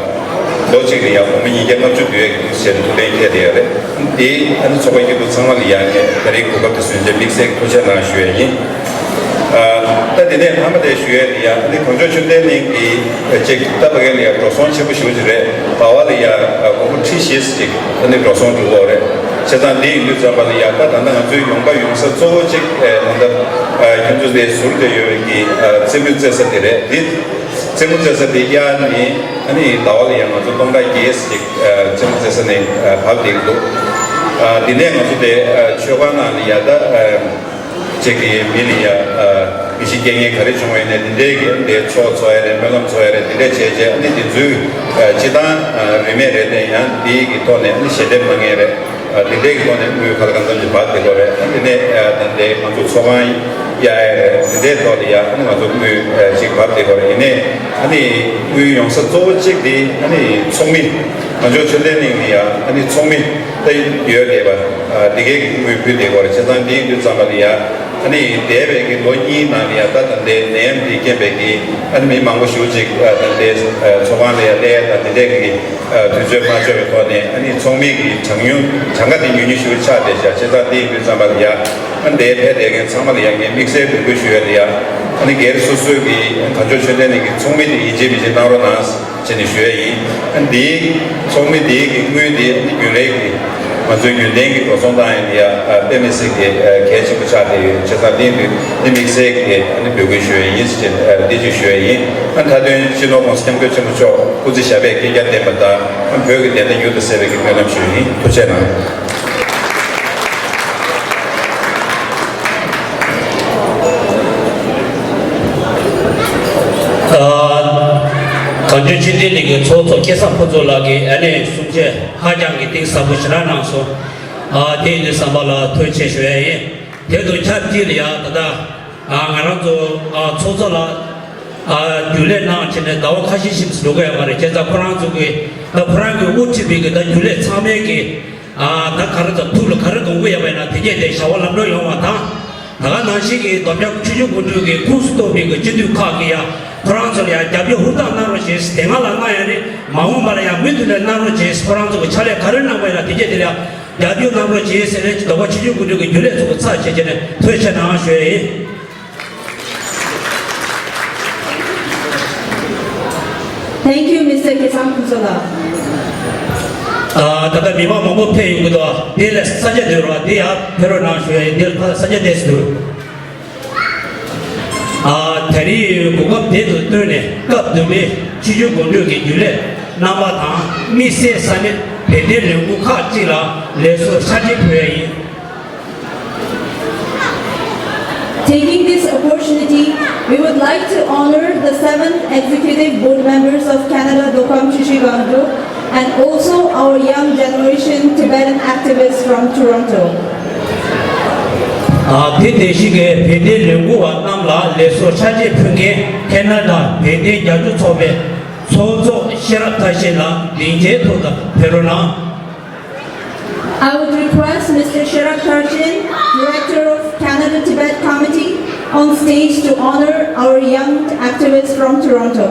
ལོ་གཅིག་ལ་ཡང་སྒོར་མོ་ཉིས་བརྒྱ་ལྔ་བཅུ་བསྡུ་ཡས་ཀྱི་འདུག་བྱས་ཐུགས་ཕན་ཁྱེར་བསྡད་ཡོད་རེད། དེ་ཨ་ནི་ཚོགས་པ་སྐྱིད་སྡུག་ཚང་མ་ལ་ཡང་ངས་ད་རེས་གོ་སྐབས་དེ་བཟུང་བྱས་དམིགས་བསལ་གྱི་ཐུགས་རྗེ་གནང་ཞུ་ཡས་ཡིན། ད་དེ་ནས་མཐའ་མ་དེ་ཞུ་ཡས་དེ་ཡང་ཨ་ནི་གངས་ལྗོངས་ཆོས་ལྡན་གླིང་གི་ཅིག་ད་ཕ་གི་ལ་ཡང་འགྲོ་སོང་ཆེན་པོ་ཞེ་པོ་ཅིག་རེད། ཟླ་བ་ལ་ཡང་སྒོར་མོ་ཁྲི་བཞི་ཙམ་ཅིག་ཨ་ནི་འགྲོ་སོང་འགྲོ་གི་ཡོད་རེད། བྱས་ཙང་འདི་ཡིན་དུས་ཙམ་པ་ལ་ཡང་ད་ད་ལྟ་ང་ཚོའི་ཡོང་འབབ་ཡོང་ས་གཙོ་བོ་ཅིག་ད་ལྟ་ཁྱོད་ཚོ་དེ་ཟུར་དུ་ཡོད་པའི་གི་རྩེད་མོ་རྩེ་ས་དེ་རེད། འདི་རྩེད་མོ་རྩེ་ས་དེ་གཡར་ནས་ཨ་ནི་ཟླ་བ་ལ་ཡང་ང་ཚོ་སྟོང་ཕྲག་བརྒྱད་ཙམ་ཅིག་རྩེད་མོ་རྩེ་ས་ནས་བབས་བསྡད་ཀྱི་འདུག་འདི་ནས་ང་ཚོ་དེ་མཆོད་ཁང་ནང་ལ་ཡང་ད། ཅིག་གི་མི་ལ་ཡ་མི་ཤི་རྐྱེན་ངན་ག་རེ་བྱུང་བ་ཡིན་ནའི་འདི་འདྲའི་གི་འདི་ཚོགས་འཚོགས་ཡ་རེད། སྨོན་ལམ་འཚོགས་ཡ་རེད། འདི་འདྲ་བྱས་བྱས་ཨ་ནི་འདི་ཚོའི་སྤྱི་བཏང་རིན་མེད་རེད་དེ་ཡང་འདིའི་གི་ཐོག་ནས་ཨ་ནི་ཞལ་འདེབས་གནང་མཁན་རེད། འདི་འདྲའི་གི་ཐོག་ནས་དངུལ་ག་ལ་གང་འཚམ་ཅིག་འབབ་བསྡད་ཡོད་རེད། ཨ་ནི་འདི་ནས་ད་ལྟའི་ང་ཚོ་ཚོགས་ཁང་གཡར་ཡ་རེད། འདི་འདྲའི་ཐོག་ལ་ཡ་ཨ་ནི་ང་ཚོ་དངུལ་ཅིག་འབབ་བསྡད་ཡོད་རེད། ཡིན་ནའི་ཨ་ནི་དངུལ་ཡོང་ས་གཙོ་བོ་གཅིག་དེ་ཨ་ནི་ཚོགས་མི་གངས་ལྗོངས་ཆོས་ལྡན་གླིང་ལ་ཡ་ཨ་ནི་ཚོགས་མི་ད་ཡོད་བསྡད་པ་འདི་གའི་གི་དངུལ་ཕུལ་བསྡད་ཡོད་རེད། བྱས་ཙང་འདི་ཡིན་དུས་ཙམ་པ་ལ་ཡ། ཨ་ནི་འདས་པའི་གི་ལོ་གཉིས་ནང་ལ་ཡང་ད་ད་ལྟའི་ནད་ཡམས་འདིའི་རྐྱེན་པས་ཀྱི་ཨ་ནི་མི་མང་པོ་ཞེ་པོ་ཅིག་ཨ་ད་ལྟའི་ཚོགས་ཁང་ལ་ཡང་སླེབས་ཡ་དང་དེ་འདྲས་ཀྱི་ཨ་དུས་ཚོད་མ་འཁྱོལ་བའི་ཐོག་ནས། ཨ་ནི་ཚོགས་མི་གི་གྲངས་ཉུང་གྲངས་ཀ་དེ་ཉུང་ཉུང་ཞེ་པོ་ཆགས་བསྡད་ཤག་བྱས་ཙང་དེ་ཡིན་དུས་ཙམ་པ་ལ་ཡ་ཨ་ནི་འདིར་ཕེབས་བསྡད་མཁན་ཚང་མ་ལ་ཡ་ངས་དམིགས་བསལ་འབོད་སྐུལ་ཞུ་ཡ་ལ་ཡ། ཨ་ནི་སྒེར་སོ་སོའི་གི་དལ་འབྱོར་ཆོས་ལྡན་གླིང་གི་ཚོགས་མི་དེ་ཡིན་གཅིག་མིན་གཅིག་གནང་རོགས་གནང་། བྱས་ནས་ཞུ་ཡ་ཡིན། འདིའི་ཚོགས་མི་འདིའི་གི་དངུལ་འདི་ནི་རྒྱུན་ལས་ཀྱི་ང་ཚོའི་རྒྱུན་ལྡན་གྱི་འགྲོ་སོང་བཏང་ཡ་འདི་ཡ་དཔེ་མི་སྲིད་ཀྱི་གལ་ཆེན་པོ་ཆགས་བསྡད་ཡོད། བྱས་ཙང་འདི་ནི་དམིགས་བསལ་གྱི་ནི་འབོད་སྐུལ་ཞུ་ཡ་ཡིན་ཟེར་བྱས་འདི་ཅིག་ཞུ་ཡ་ཡིན། མཐའ་དོན་སྤྱི་ནོར་༸གོང་ས་༸སྐྱབས་མགོན་ཆེན་པོ་མཆོག་སྐུ་ཚེ་ཞབས་པད་བསྐལ་བརྒྱར་བརྟན་པ་དང་བོད་ཀྱི་བདེན་མཐའ་མྱུར་དུ་གསལ་བའི་གི་སྨོན་ལམ་ཞུ་ཡ་ཡིན། ཐུགས་རྗེ་གནང་། གངས་ལྗོངས་ཆོས་ལྡན་གླིང་གི་ཚོགས་གཙོ་སྐལ་བཟང་ཕུན་ཚོགས་ལགས་ཀྱིས་ཨ་ནེ་གསུང་ཆོས་ཧ་ཅང་གི་གཏིང་ཟབ་པོ་ཞེ་དྲག་གནང་སོང་། ཨ་དེ་ཡིན་དུས་ཙམ་པ་ལ་ཐུགས་རྗེ་ཆེ་ཞུ་ཡ་ཡིན། དེ་དང་ཆབས་ཅིག་ལ་ཡ་ད་ལྟ་ཨ་ང་རང་ཚོ་ཨ་ཚོགས་གཙོ་ལགས་ཨ་རྒྱུན་ལས་གནང་བྱས་ནས་ཟླ་བ་ཁ་ཤས་ཤིག་འགྲོ་གི་ཡོད་མ་རེད། བྱས་ཙང་ཁོ་རང་ཚོ་གི་ད་ཁོ་རང་གི་དབུ་ཁྲིད་པའི་གི་ད་རྒྱུན་ལས་ཚང་མའི་གི་ཨ་ད་ག་རེ་ད་ཐུགས་ལ་ག་རེ་གཏོང་གི་ཡོད་པ་ཡིན་ན་དེ་གས་དེ་བྱ་བ་ལམ་འགྲོ་ཡོང་བ་དང་། ད་ག་ནང་བཞིན་གྱི་རྡོ་རྗེ་ཆོས་འབྱུང་སྐུ་མགྲོན་གྱི་ཁོངས་སུ་གཏོགས་པའི་གི་སྤྱི་འཐུས་ཁག་གི་ཡ་ཁོ་རང་ཚོ་ལ་ཡ་རྒྱབ་སྐྱོར་ཧུར་ཐག་གནང་རོགས་བྱེད། དེ་སྔ་ལ་གནང་ཡ་རེད། མ་འོངས་པ་ལ་ཡ་མུ་མཐུད་ནས་གནང་རོགས་བྱེད། ཁོ་རང་ཚོ་གི་ཕྱག་ལས་ག་རེ་གནང་བ་ཡིན་ན་དེ་གས་དེ་ལ་ཡ་རྒྱབ་སྐྱོར་གནང་རོགས་བྱེད་ཟེར་ནས་རྡོ་རྗེ་ཆོས་འབྱུང་སྐུ་མགྲོན་གྱི་རྒྱུན་ལས་ཚོ་གི་ཚབ་བྱས་བྱས་ནས་ཐུགས་རྗེ་ཆེ་གནང་ཞུ་ཡ་ཡིན། Thank you, Mister Kesang Phuntsho ལགས། ཨ་ད་ལྟ་མི་མང་མང་པོ་ཕེབས་ཡོང་གི་འདུག་དེ་ལ་ས་ཆ་འདི་རོ་འདི་ཡར་ཕེབས་རོགས་གནང་ཞུ་ཡ་ཡིན། འདིར་ས་ཆ་ཏོག་ཙམ་འདུག་ཨ་ད་རེས་གོ་སྐབས་དེ་ཚོ་བཏོན་ནས་སྐབས་བདུན་པའི་ཆོས་འབྱུང་སྒོམ་སྒྲུབ་ཀྱི་རྒྱུན་ལས་རྣམ་པ་དང་དམིགས་བསལ་ས་གནས་བོད་དོན་ལས་འགུལ་ཁག་ཅིག་ལ་ལེགས་སོ་བྱ་བརྩེ་ཕུལ་ཡ་ཡིན། Taking this opportunity, we would like to honor the seventh executive board members of Canada Dokam Choekyi Gaungdok and also our young generation Tibetan activists from Toronto. ཨ་དེ་དེ་བཞིན་གྱི་བོད་དོན་ལས་འགུལ་བ་རྣམས་ལ་ལེགས་སོ་བྱ་བརྩེ་ཕུལ་མཁན་ཁེ་ན་ཌ་བོད་དོན་རྒྱབ་སྐྱོར་ཚོགས་པའི་ཚོགས་གཙོ་ཤེས་རབ་མཐར་ཕྱིན་ལགས་སྡིངས་ཆའི་ཐོག་ཏུ་ཕེབས་རོགས་གནང་། I would request Mister Sherab Tarchin, Director of Canada Tibet Committee, on stage to honor our young activists from Toronto.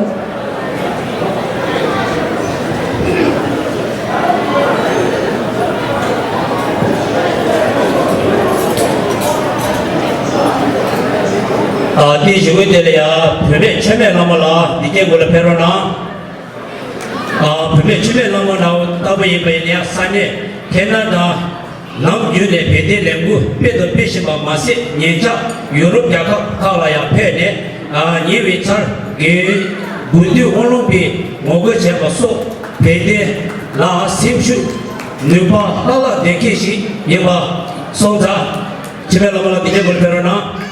ཨ་དེ་བཞིན་གྱི་དེ་ལ་ཡ་བུད་མེད་འཆི་མེད་བླ་མ་ལགས་འདི་གའི་སྒོ་ལ་ཕེབས་རོགས་གནང་། ཨ་བུད་མེད་འཆི་མེད་བླ་མ་ལགས་ལྟ་བུ་ཡིན་པ་ཡིན་ན་ཡང་ས་གནས་ཁེ་ན་ཌ་ནམ་རྒྱུན་ནས་བོད་དོན་ལས་འགུལ་སྤེལ་དང་སྤེལ་བཞིན་པ་མ་ཟད། ཉེ་ཆར་ཡུ་རོབ་རྒྱལ་ཁབ་ཁག་ལ་ཡང་ཕེབས་ནས་ཨ་ཉེ་བའི་ཆར་དགེ་འོས་དགུན་དུས་དབུ་ལུང་པའི་ངོ་རྒོལ་བྱས་པ་སོགས་བོད་དོན་ལ་སེམས་ཤུགས་ནུས་པ་བླ་ལྷག་ལྡན་མཁན་ཞིག་ཡིན་པ་སོང་ཙང་། འཆི་མེད་བླ་མ་ལགས་འདི་གའི་སྒོ་ལ་ཕེབས་རོགས་གནང་།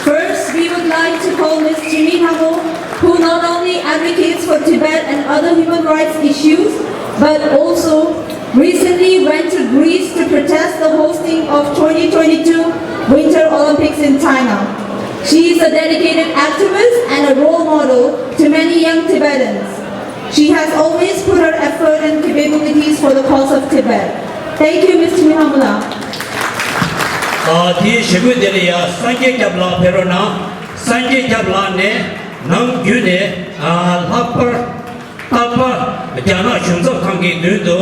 First, we would like to call Miss Jimmy Hamo, who not only advocates for Tibet and other human rights issues, but also recently went to Greece to protest the hosting of twenty twenty-two Winter Olympics in China. She is a dedicated activist and a role model to many young Tibetans. She has always put her effort and capabilities for the cause of Tibet. Thank you, Miss Jimmy Hamo. ཨ་དེའི་གཞུག་གུ་དེ་ལ་ཡ་སངས་རྒྱས་སྐྱབས་ལགས་ཕེབས་རོགས་གནང་། སངས་རྒྱས་སྐྱབས་ལགས་ནས་ནམ་རྒྱུན་ནས་ཨ་ལྷག་པར་རྟག་པར་རྒྱ་ནག་གཞུང་ཚབ་ཁང་གི་མདུན་དུ་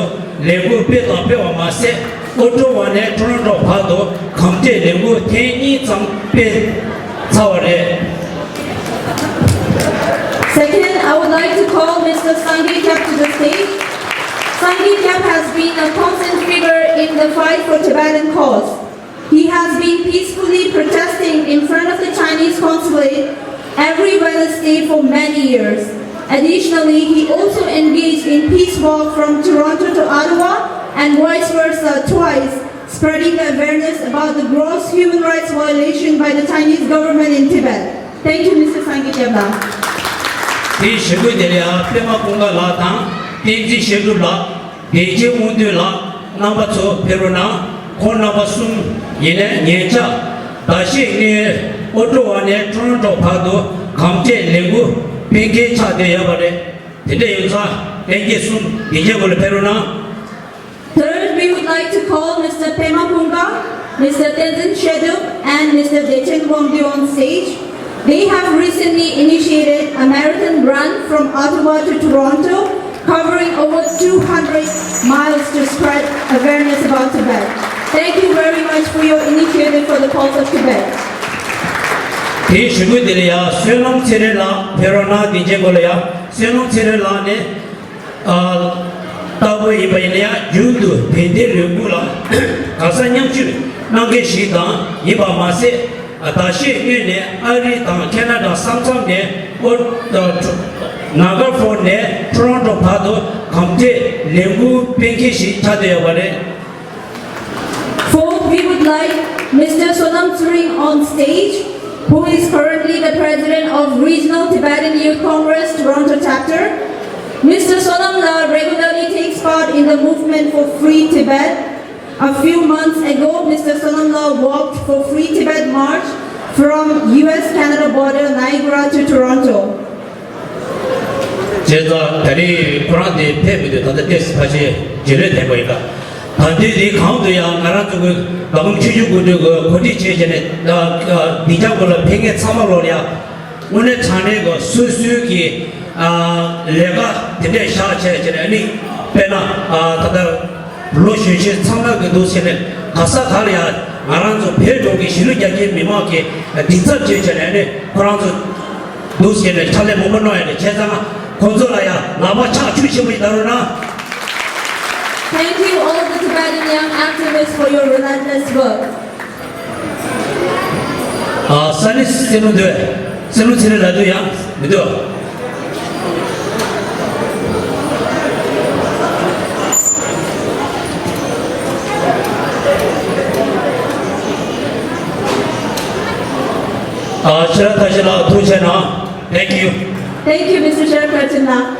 ལས་འགུལ་སྤེལ་དང་སྤེལ་བ་མ་ཟད། ཨོ་ཊོ་ཝ་ནས་ཊོ་རོན་ཊོ་བར་དུ་གམ་བགྲོད་ལས་འགུལ་ཐེངས་གཉིས་ཙམ་སྤེལ་ཚར་བ་རེད། Second, I would like to call Mister Sangay Kyab to the stage. Sangay Kyab has been a constant figure in the fight for Tibetan cause. He has been peacefully protesting in front of the Chinese consulate every Wednesday for many years. Additionally, he also engaged in peace walk from Toronto to Ottawa and vice versa twice, spreading the awareness about the gross human rights violation by the Chinese government in Tibet. Thank you, Mister Sangay Kyab. དེའི་གཞུག་གུ་དེ་ལ་ཡ་པད་མ་ཀུན་དགའ་ལགས་དང་བསྟན་འཛིན་བཤད་སྒྲུབ་ལགས། བདེ་ཆེན་དབང་འདུས་ལགས་རྣམ་པ་ཚོ་ཕེབས་རོགས་གནང་། ཁོང་རྣམ་པ་གསུམ་ཡིན་ནའི་ཉེ་ཆར་ཟླ་ཤས་སྔོན་ཨོ་ཊོ་ཝ་ནས་ཊོ་རོན་ཊོ་བར་དུ་གམ་བགྲོད་ལས་འགུལ་སྤེལ་མཁན་ཆགས་བསྡད་ཡོད་པ་རེད། དེ་འདྲ་ཡིན་ཙང་ལྷན་རྒྱས་གསུམ་དེ་རྗེས་སྒོ་ལ་ཕེབས་རོགས་གནང་། Third, we would like to call Mister Pema Phungka, Mister Tenzin Sheduk and Mister Dechen Wangdu on stage. They have recently initiated a marathon run from Ottawa to Toronto, covering over two hundred miles to spread awareness about Tibet. Thank you very much for your initiative for the cause of Tibet. དེའི་གཞུག་གུ་དེ་ལ་ཡང་བསོད་ནམས་ཚེ་རིང་ལགས་ཕེབས་རོགས་གནང་། དེ་རྗེས་སྐོར་ལ་ཡང་བསོད་ནམས་ཚེ་རིང་ལགས་ནས། ཨ། ལྟ་བུ་ཡིན་པ་ཡིན་ན་ཡང་རྒྱུན་དུ་བན་དེ་ལས་འགུལ་ལ་ག་ས་མཉམ་ཞུགས་གནང་མཁན་ཞིག་དང་ཡིན་པ་མ་ཟད། ཨ། ཟླ་ཤས་སྔོན་ནས་ཨ་རི་དང་ཁེ་ན་ཌ་ས་མཚམས་ནས་ཨོ། ཨ། ཊོ། ནཱ་ག་ཕོན་ནས་ཊོ་རོན་ཊོ་བར་དུ་གམ་བགྲོད་ལས་འགུལ་སྤེལ་མཁན་ཞིག་ཆགས་བསྡད་ཡོད་པ་རེད། Fourth, we would like Mister Sonam Tsering on stage, who is currently the president of Regional Tibetan Youth Congress, Toronto chapter. Mister Sonam La regularly takes part in the movement for free Tibet. A few months ago, Mister Sonam La walked for free Tibet march from U S Canada border Niagara to Toronto. བྱས་ཙང་ད་རེས་ཁོ་རང་དེ་ཕེབས་མི་འདུག་ད་ལྟ་ཏོག་ཙམ་ཕལ་ཆེར་རྗེས་ལུས་ཐེབས་པ་ཡིན་ད། ད་དུས་འདི་གང་དུ་ཡང་ང་རང་ཚོ་གི་མདོ་ཁམས་ཆུ་བཞི་སྒང་དྲུག་གི་གོ་སྒྲིག་བྱས་བྱས་ནས་ད་འདི་རྒྱང་སྐོར་ལ་ཕེབས་མཁན་ཚང་མ་ལོར་ཡང་དངོས་གནས་དྲང་གནས་གི་སོ་སོའི་གི་ལས་ཀ་དེ་འདྲས་བཞག་བྱས་བྱས་ནས་ཨ་ནི་དཔེར་ན་ད་ལྟ། ལོ་གཞོན་ཆེན་ཚང་མ་གི་འདུག་ཟེར་ནས་ག་ས་ག་ལ་ཡང་ང་རང་ཚོ་བོད་ལྗོངས་ཀྱི་གཞིས་ལུས་རྒྱ་ཆེའི་མི་མང་གི་མགྲིན་ཚབ་བྱས་བྱས་ནས་ནི་ཁོ་རང་ཚོ་འདུག་ཟེར་ནས་ཕྱག་ལས་མང་པོ་གནང་ཡོད་རེད། བྱས་ཙང་ཁོང་ཚོ་ལ་ཡང་ལག་པ་ཕྱག་མཆོག་ཆེན་པོ་ཞིག་གནང་རོགས་གནང་། Thank you all the Tibetan young activists for your relentless work. ཨ། ས་གནས་སེམས་ལུང་འདུག་སེམས་ལུང་ཚེ་རིང་ལགས་འདུག་ཡང་མི་འདུག་ཨ། ཤེས་རབ་མཐར་ཕྱིན་ལགས་ཐུགས་རྗེ་གནང་། Thank you. Thank you, Mister Sharad Kharchin ལགས།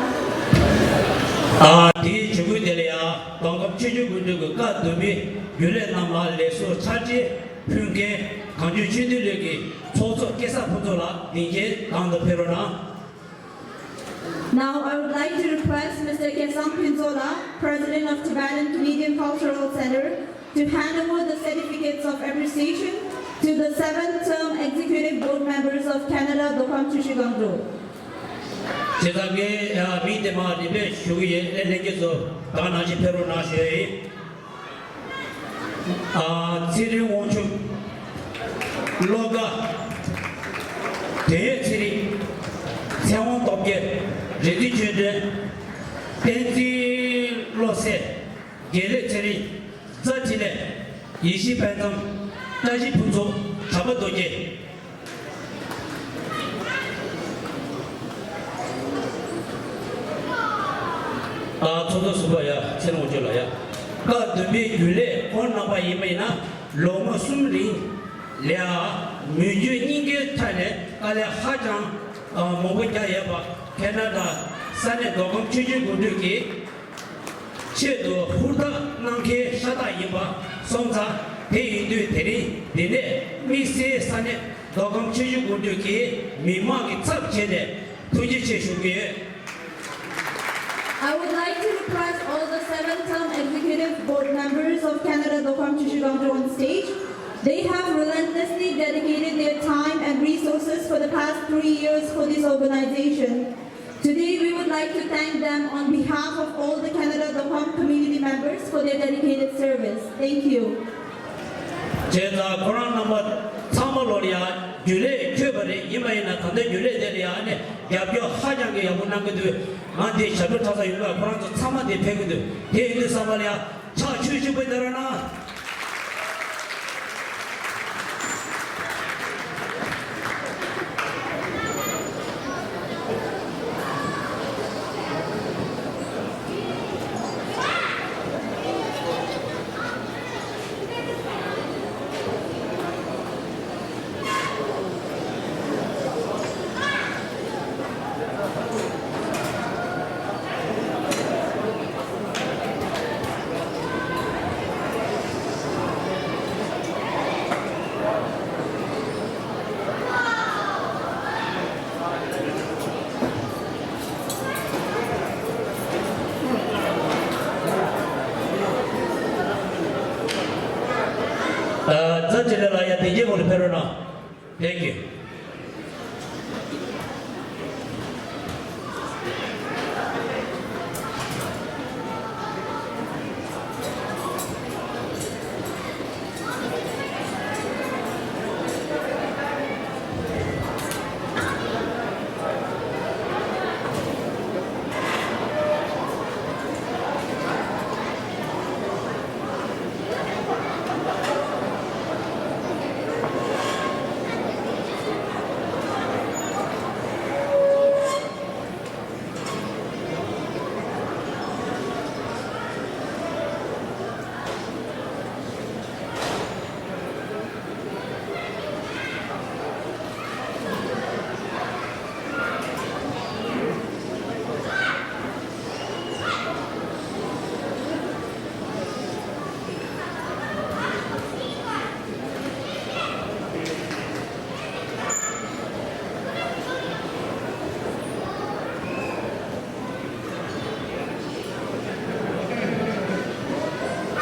ཨ། དེའི་གཞུག་གུ་དེ་ལ་ཡང་མདོ་ཁམས་ཆུ་བཞི་སྒང་དྲུག་གི་བཀའ་བསྡུ་མི་རྒྱུན་ལས་རྣམས་ལ་ལེགས་སོ་ཕྱག་བྲིས་ཕུལ་མཁན་གངས་ལྗོངས་ཆོས་ལྡན་གླིང་གི་ཚོགས་གཙོ་སྐལ་བཟང་ཕུན་ཚོགས་ལགས་ལན་འདེབས་གནང་དང་ཕེབས་རོགས་གནང་། Now I would like to request Mister Ketsang Phuntsog La, President of Tibetan Canadian Cultural Center, to hand over the certificates of appreciation to the seventh term executive board members of Canada Dokam Chushi Gangdo. བྱས་ཙང་ངས་མིང་དེ་མར་རིམ་པས་ཞུ་གི་ཡིན། ཨེ། ལྷན་རྒྱས་ཚོ་ད་ག་ནང་བཞིན་ཕེབས་རོགས་གནང་ཞུ་ཡ་ཡིན། ཨ། ཚེ་རིང་དབང་ཕྱུག་བློ་དགའ། དོན་ཡོད་ཚེ་རིང་། ཚེ་དབང་སྟོབས་རྒྱལ། རིག་འཛིན་ཆོས་སྒྲོན། བསྟན་འཛིན་བློ་གསལ། དགེ་ལེགས་ཚེ་རིང་། རྫ་འཕྲིན་ལས། ཡེ་ཤེས་དཔལ་བཟང་། བཀྲ་ཤིས་ཕུན་ཚོགས། གྲགས་པ་རྡོ་རྗེ། ཨ། ཚོགས་གཙོ་ཟུར་པ་ཡ་ཚེ་རིང་དབང་ཕྱུག་ལགས་ཡ། བཀའ་བསྡུ་མའི་རྒྱུན་ལས་ཁོང་རྣམ་པ་ཡིན་པ་ཡིན་ན་ལོ་ངོ་གསུམ་རིང་ལ་མི་རྒྱུ་གཉིས་ཀའི་ཐད་ནས་དཀའ་ལས་ཧ་ཅང་མང་པོ་བརྒྱབ་ཡོད་པ་ཁེ་ན་ཌ་ས་གནས་མདོ་ཁམས་ཆུ་བཞི་སྒང་དྲུག་གིས་ཆེད་དུ་ཧུར་ཐག་གནང་མཁན་ཤ་སྟག་ཡིན་པ་སོང་ཙང་། དེ་ཡིན་དུས་དེ་རིང་འདི་ནས་དམིགས་བསལ་ས་གནས་མདོ་ཁམས་ཆུ་བཞི་སྒང་དྲུག་གི་མི་མང་གི་ཚབ་བྱས་ནས་ཐུགས་རྗེ་ཆེ་ཞུ་གི་ཡོད། I would like to request all the seven-term executive board members of Canada Dokam Chushi Gangdo on stage. They have relentlessly dedicated their time and resources for the past three years for this organization. Today, we would like to thank them on behalf of all the Canada Dokam community members for their dedicated service. Thank you. བྱས་ཙང་ཁོ་རང་རྣམ་པ་ཚང་མ་ལོར་ཡང་རྒྱུན་ལས་འཁྱོལ་བ་རེད། ཡིན་པ་ཡིན་ན་ད་ལྟ་རྒྱུན་ལས་དེ་ལ་ཡང་ནས་རྒྱབ་སྐྱོར་ཧ་ཅང་གི་ཡག་པོ་གནང་གི་འདུག་ང་འདི་ཞབས་བྲོ་འཁྲབ་ས་ཡོད་པས་ཁོ་རང་ཚོ་ཚང་མ་འདིར་ཕེབས་ཀྱི་འདུག་དེ་ཡིན་དུས་ཙམ་པ་ལ་ཡང་ཕྱག་མཆོད་ཅིག་འབུལ་དང་རོགས་གནང་། ཨ། རྩ་ཆེ་ལེ་ལ་ཡ་དེ་རྗེས་ངོ་ལ་ཕེབས་རོགས་གནང་། Thank you.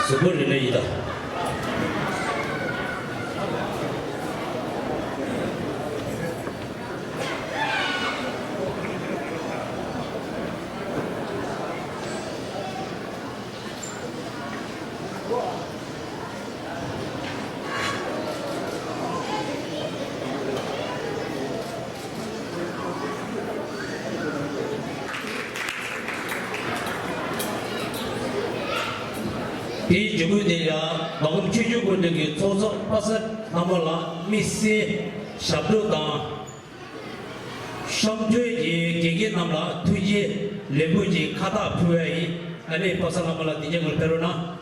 གཟུགས་པོ་རིག་གནས་ཡིན་ད། དེའི་འཇུག་སྐུལ་དེ་ཡང་མ་འོངས་ཆོས་བརྒྱུད་ཀུན་འདུས་ཀྱི་ཚོགས་གཙོ་པ་སངས་ལྷ་མོ་ལ་དམིགས་བསལ་ཞབས་བྲོ་དང་། གཤམ་འཁོད་ཀྱི་དགེ་རྒན་རྣམས་ལ་ཐུགས་རྗེ་ལེགས་འབུལ་གྱི་ཁ་བཏགས་ཕུལ་བ་ཡིན། ཨ་ནི་པ་སངས་ལྷ་མོ་ལ་དེ་རྗེས་ངོ་ལ་ཕེབས་རོགས་གནང་།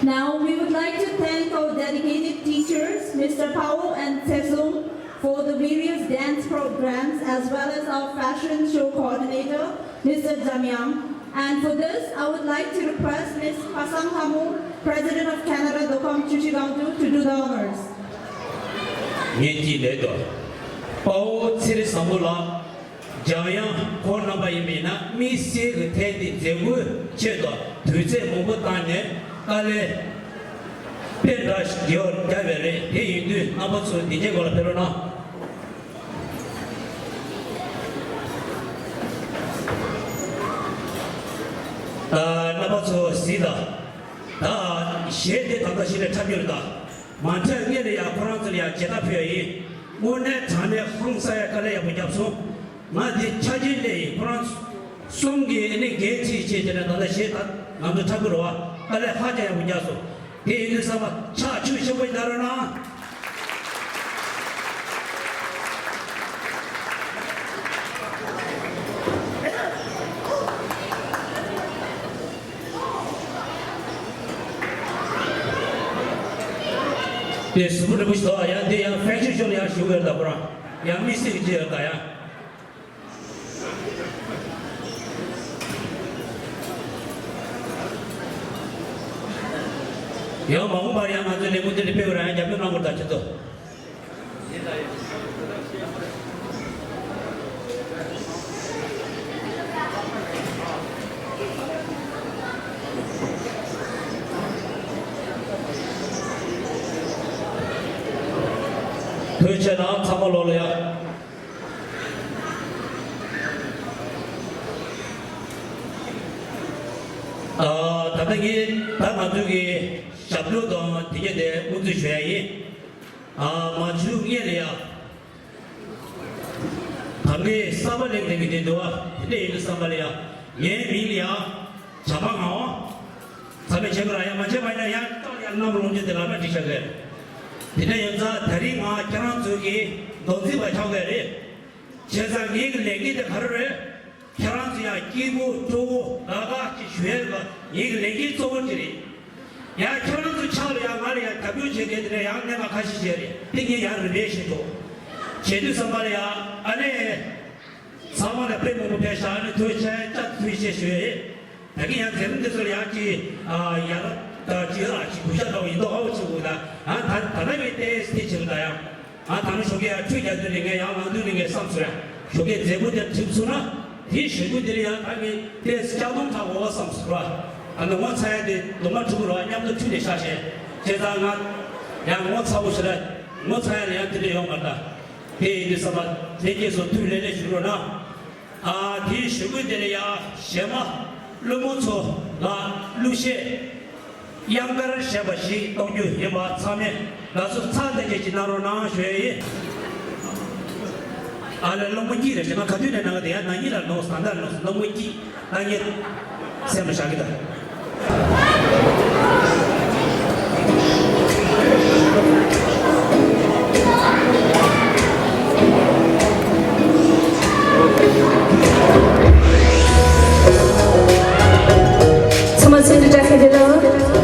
Now we would like to thank our dedicated teachers, Mister Pao and Tsesung, for the various dance programs, as well as our fashion show coordinator, Mister Jamyang. And for this, I would like to request Miss Pasang Hamu, President of Canada Dokam Chuchi Gangdu, to do the honors. ངས་ཀྱིས་ལེགས་དོ། དཔའ་བོ་ཚེ་རིང་བཟང་པོ་ལགས། འཇམ་དབྱངས་ཁོང་རྣམ་པ་ཡིན་པས་ན་དམིགས་བསལ་གྱི་ཐད་དེ་མཛད་སྒོའི་ཆེད་དུ་དུས་ཚོད་མང་པོ་བཏང་ནས་དཀའ་ལས་དཔེ་འདྲ་ཞིག་རྒྱབ་པ་རེད། དེ་ཡིན་དུས་རྣམ་པ་ཚོ་འདི་གའི་སྐོར་ལ་ཕེབས་རོགས་གནང་། ཨ། རྣམ་པ་ཚོ་གཟིགས་དང་། ད་གཞས་དེ་ད་ལྟ་གཞི་ནས་འཁྲབ་རྒྱུ་རེད་ད། མ་འཁྲབ་སྔོན་ལ་ཡང་ཁོ་རང་ཚོ་ལ་ཡང་མཇལ་དར་ཕུལ་ཡ་ཡིན། དངོས་གནས་དྲང་གནས་ཧང་སང་ཡ་དཀའ་ལས་ཡག་པོ་བརྒྱབ་སོང་། ང་འདི་ཆ་རྐྱེན་སླེབས་ཡིན། ཁོ་རང་གསུམ་གྱིས་ཨ་ནི་འགན་འཁྲི་བྱས་བྱས་ནས་ད་ལྟ་གཞས་ད་ང་ཚོ་འཁྲབ་ཀྱི་རེད་བ། དཀའ་ལས་ཧ་ཅང་ཡག་པོ་བརྒྱབ་སོང་། དེ་ཡིན་དུས་ཚང་མ་ཕྱག་མཆོད་ཆེན་པོ་གནང་རོགས་གནང་། དེ་གཟུགས་པོ་རིང་པོ་ཞིག་འདུག་ཡང་འདི་ཡང་ཧྥན་ཆུན་ཤོ་ལ་ཡང་ཞུ་དགོས་ལ་ཁོ་རང་ཡང་དམིགས་བསལ་གྱི་ཅི་ཡོད་ད་ཡང་། ཡང་མ་འོངས་པར་ཡང་ང་ཚོའི་ལས་འགུལ་འདི་འདྲ་སྤེལ་བར་ཡང་རྒྱབ་སྐྱོར་གནང་དགོས་ད་ཁྱེད་ཚོ། ཐུགས་རྗེ་ཆེ་གནང་། ཚང་མ་ལོག་ལ་ཡ། ཨ། ད་ལྟ་ངས་ད་ང་ཚོའི་གི་ཞབས་བྲོ་དང་དེ་གས་དེ་དབུ་འཛུགས་ཞུ་ཡ་ཡིན། ཨ། མ་འཇུག་སྔོན་ལ་ཡ། ད་ངས་བསམ་པ་ལེགས་ལེགས་ཀྱི་དེ་འདུག་བ། དེ་འདྲ་ཡིན་དུས་བསམ་པ་ལ་ཡ། ངའི་མིང་ལ་ཡ། བྱམས་པ་ངག་དབང་། ཚང་མས་བྱེད་དགོས་ར། ཡ་མ་བྱེད་པ་ཡིན་ན་ཡང་ཏང་ཡར་གནམ་ལོངས་སྤྱོད་དེ་ལ་མ་འགྲིག་ཤག་གི། དེ་འདྲ་ཡིན་ཙང་ད་རིང་ང་ཁྱེད་རང་ཚོ་གི་མདོ་འཛིན་པ་ཆགས་དགོས་རེད། བྱས་ཙང་ངའི་གི་ལས་འགན་དེ་ག་རེ་རེད། ཁྱེད་རང་ཚོ་ཡང་སྐྱིད་པོ་སྤྲོ་བོ་དགའ་དགའ་ཅིག་བཞུགས་ཡག་གི་ངའི་གི་ལས་འགན་གཙོ་བོ་དེ་རེད། ཡང་ཁྱེད་རང་ཚོ་ཕྱག་ལ་ཡང་ང་ལ་ཡང་རྒྱབ་སྐྱོར་བྱེད་མཁན་དེ་འདྲ་ཡང་གནད་འགག་ཁ་ཤས་ཤིག་རེད། དེ་ངས་ཡང་རིམ་པས་ཤེས་འགྲོ། བྱེད་དུས་བསམ་པ་ལ་ཡང་ཨ་ནེ། ཚང་མ་ལ་དཔེ་མང་པོ་ཕེབས་ཤག་ཨ་ནེ་ཐུགས་རྗེ་ཆེ། བཀྲ་ཤིས་བདེ་ལེགས་ཞུ་ཡས། ད་གིན་ཡང་མཛད་རིམ་འདི་ཚོ་ལ་ཡང་ཅིག་ཨ་ཡར་ད་ཅིག་ཨ་ཅིག་གུས་ཞབས་འདྲ་བོ་ཡིན་མདོག་ཁ་པོ་བྱེད་དགོས་ད། ཨ་ད་ད་ལྟ་བའི་ཏོག་ཙམ་དེ་བྱེད་དགོས་ད་ཡང་། ཨ་ད་ནི་ཞོགས་ཀས་ཡར་ཁྲུས་རྒྱག་དུས་ལས་ངན། ཡར་ལངས་དུས་ལས་ངན་བསམ་ཚུལ་ར། ཞོགས་ཀས་མཛད་སྒོ་དེ་གྲུབ་ཚུགས་ན། དེའི་གཞུག་གུ་དེ་ལ་ཡང་ད་ངས་ཏོག་ཙམ་ལྕགས་ལྡོང་དྲག་གོ་བསམ་ཚུལ་ར། ཨ་ནི་ངོ་ཚ་ཡ་དེ་ལོ་མ་ཕྲུ་གུ་ར་མཉམ་དུ་ཁྲུས་ནས་ཤག་བྱས། བྱས་ཙང་ང་ཡང་ངོ་ཚ་བོ་ཞིག་ལ་ངོ་ཚ་ཡ་ལ་ཡང་དེ་འདྲ་ཡོང་བ་ད། དེ་ཡིན་དུས་ཙམ་པ་ལྷན་རྒྱས་ཚོ་ཐུགས་ལེ་ལེ་ཞུ་རོགས་གནང་། ཨ་དེའི་གཞུག་གུ་དེ་ལ་ཡང་གཞས་མ་ཀླུ་མོ་ཚོ་ལ་གླུ་གཞས་གཡང་དཀར་ཞེས་པ་ཞིག་གཏོང་རྒྱུ་ཡིན་པ་ཚང་མས་ང་ཚོ་ཚ་འདི་གཅིག་གཅིག་གནང་རོགས་གནང་ཞུ་ཡ་ཡིན། ཨ་ལ་ཀླུ་མོ་སྐྱིད་རེད་ཞེ་ན་ག་དུས་ནས་ནང་གི་དེ་ཡང་ན་ཉིད་ལ་ལོག་ཟང་ལྟར་ལོག་ཀླུ་མོ་སྐྱིད། ད་ངས་སེམས་ལ་བཞག་གི་ད། ཚང་མ་ཚུར་འདུག་སྒྲ་ག་དེ་ལ། བཀའ་དྲིན་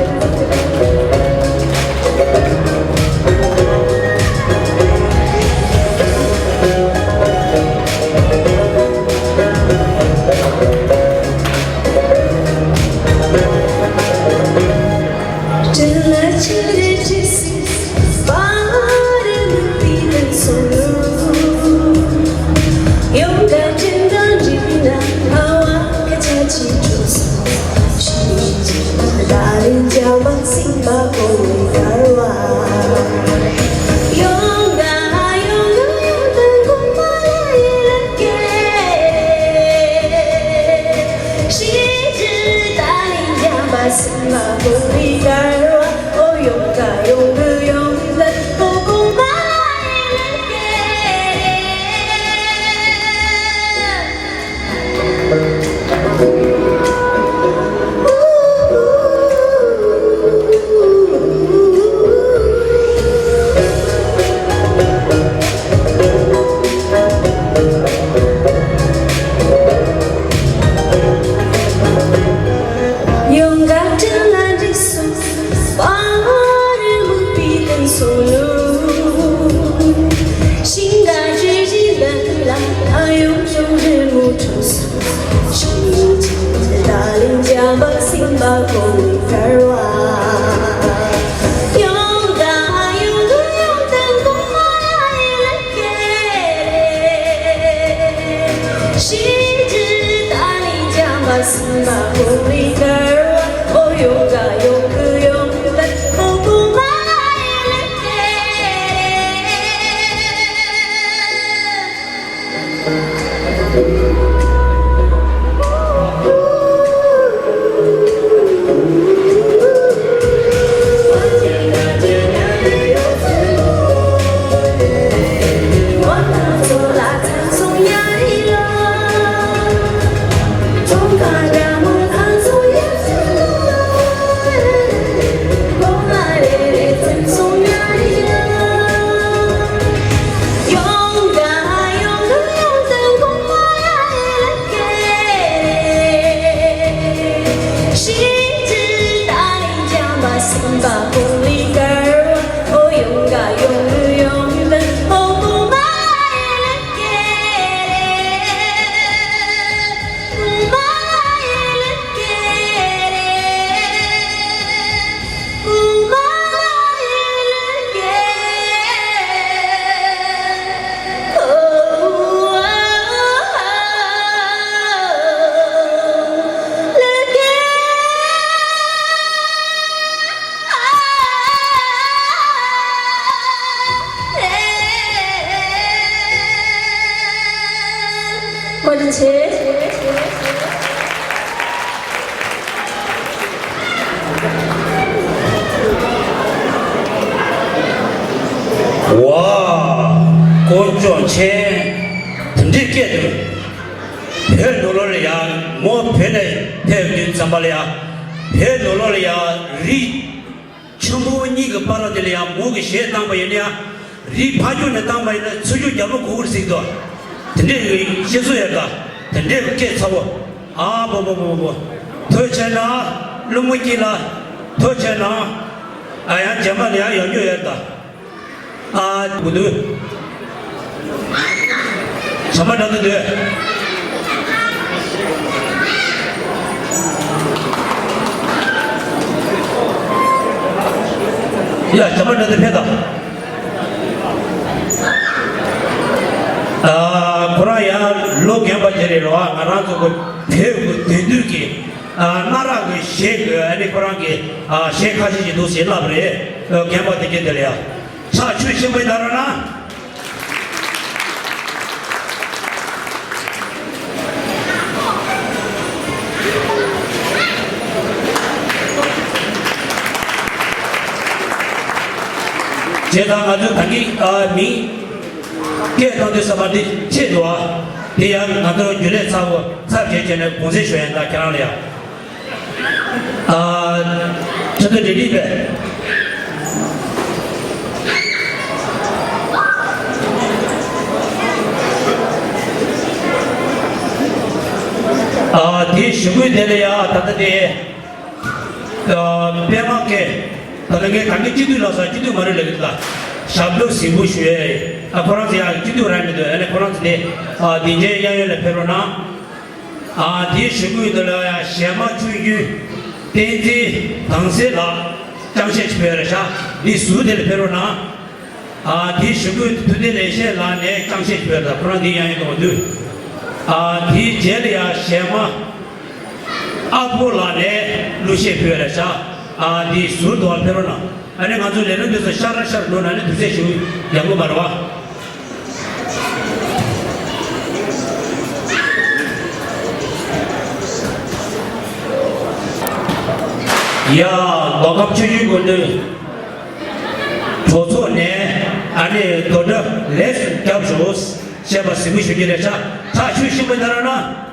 ཆེ། ཝ། དཀོན་མཆོག་མཁྱེན། དེ་འདྲའི་སྐད་དུ། བོད་ནང་ལོགས་ལ་ཡང་མོ་བོད་ནས་ཕེབས་དུས་ཙམ་པ་ལ་ཡང་བོད་ནང་ལོགས་ལ་ཡང་རི་ཆེན་པོ་གཉིས་ཀྱི་བར་དེ་ལ་ཡང་མོ་གི་གཞས་བཏང་པ་ཡིན་ན་ཡང་། རི་ཕ་རྒྱུད་ནས་བཏང་པ་ཡིན་ན་ཚུར་རྒྱུད་རྒྱབ་ལོགས་གོ་གི་རེད་ཟེར་གྱི་འདུག་དེ་འདྲའི་གི་ཤེས་སུ་ཡོད་ཀ། དེ་འདྲའི་གི་སྐད་ཚ་བོ། ཨ་བོ་བོ་བོ་བོ། ཐུགས་རྗེ་ཆེ་གནང་། ཀླུ་མོ་སྐྱིད་ལགས། ཐུགས་རྗེ་ཆེ་གནང་། ཨ་ཡང་རྗེས་མ་ལ་ཡང་ཡོང་རྒྱུ་ཡོད་ད། ཨ་དགུ་འདུག་ཇ་མ་འདྲ་འདུག་ཡ་ཇ་མ་འདྲ་འདུག་ཕེབས་དང་། ཨ་ཁོ་རང་ཡང་ལོ་རྒན་པ་ཅིག་རེད་རོ། ང་རང་ཚོ་གི་བོད་ཀྱི་དེང་དུས་ཀྱི་ཨ་གནའ་རབས་ཀྱི་གཞས་ཀྱི་ཨ་ནི་ཁོ་རང་གི་ཨ་གཞས་ཁ་ཤས་ཅིག་འདུག་ཟེར་ལབ་རེད། རྒན་པ་དེ་གྱད་དེ་ལ་ཡ། ཕྱག་མཆོད་ཆེན་པོ་གནང་རོགས་གནང་། བྱས་ཙང་ང་ཚོའི་ད་གིན་ཨ་མིང་སྐད་བཏང་དུས་ཙམ་པ་འདི་ཆད་འདུག་ཨ། དེ་ཡང་ང་ཚོ་རྒྱུན་ལས་ཚབ་ཚབ་བྱས་བྱས་ནས་དགོངས་སེལ་ཞུ་ཡ་ཡིན། ད་ཁྱེད་རང་ལ་ཡ། ཨ། ཁྱེད་ཚོ་འདི་འདྲ་རེད་པས། ཨ། དེའི་གཞུག་གུ་དེ་ལ་ཡ་ད་ལྟ་དེ། ཨ། པད་མ་སྐྱིད། ད་ལྟ་ངས་ད་ངས་སྐྱིད་སྡུག་ལབ་ས་སྐྱིད་སྡུག་མ་རེད་ལབ་ཀྱི་འདུག་ད་ཞབས་བྲོ་ཟིང་པོ་ཞུ་ཡས། ཨ། ཁོ་རང་ཚོ་ཡ་སྐྱིད་སྡུག་རང་མི་འདུག་ཨ་ནི་ཁོ་རང་ཚོ་དེ། ཨ། སྡིངས་ཆའི་གཡས་གཡོན་ལ་ཕེབས་རོགས་གནང་། ཨ། དེའི་གཞུག་གུ་དེ་ལ་ཡ་གཞས་མ་ཆུང་ཆུང་བསྟན་འཛིན་དྭངས་གསལ་ལགས་ཅང་ཤེས་ཅིག་ཕེབས་རེད་ཤག་འདི་ཟུར་དེ་ལ་ཕེབས་རོགས་གནང་། ཨ། དེའི་གཞུག་གུ་ཐུབ་བསྟན་ལེགས་བཤད་ལགས་ནས་ཅང་ཤེས་ཅིག་ཕེབས་རེད། ད་ཁོ་རང་འདི་གཡས་གཡོན་དུ་འདུག་ཨ། དེའི་རྗེས་ལ་ཡ་གཞས་མ་ཨ་ཕོ་ལགས་ནས་གླུ་གཞས་ཕེབས་རེད་ཤག་ཨ། འདི་ཟུར་དུ་ཕེབས་རོགས་གནང་། ཨ་ནི་ང་ཚོ་ལས་རིམ་དེ་ཚོ་ཤར་ར་ཤར་འགྲོ་ན་ནི་དུས་ཚོད་ཞིག་ཡག་པོ་མ་རེད་བ། ཡ། མདོ་ཁམས་ཆུ་བཞི་སྒོ་མདུན་གྲོས་ཚོགས་ནས་ཨ་ནི་རྡོ་གྲྭ་ལེགས་སུ་རྒྱབ་ཤོག་ཞེས་པ་གཟིགས་མོ་ཞུ་རྒྱུ་རེད་ཤག་ཕྱག་མཆོད་ཆེན་པོ་གནང་རོགས་གནང་།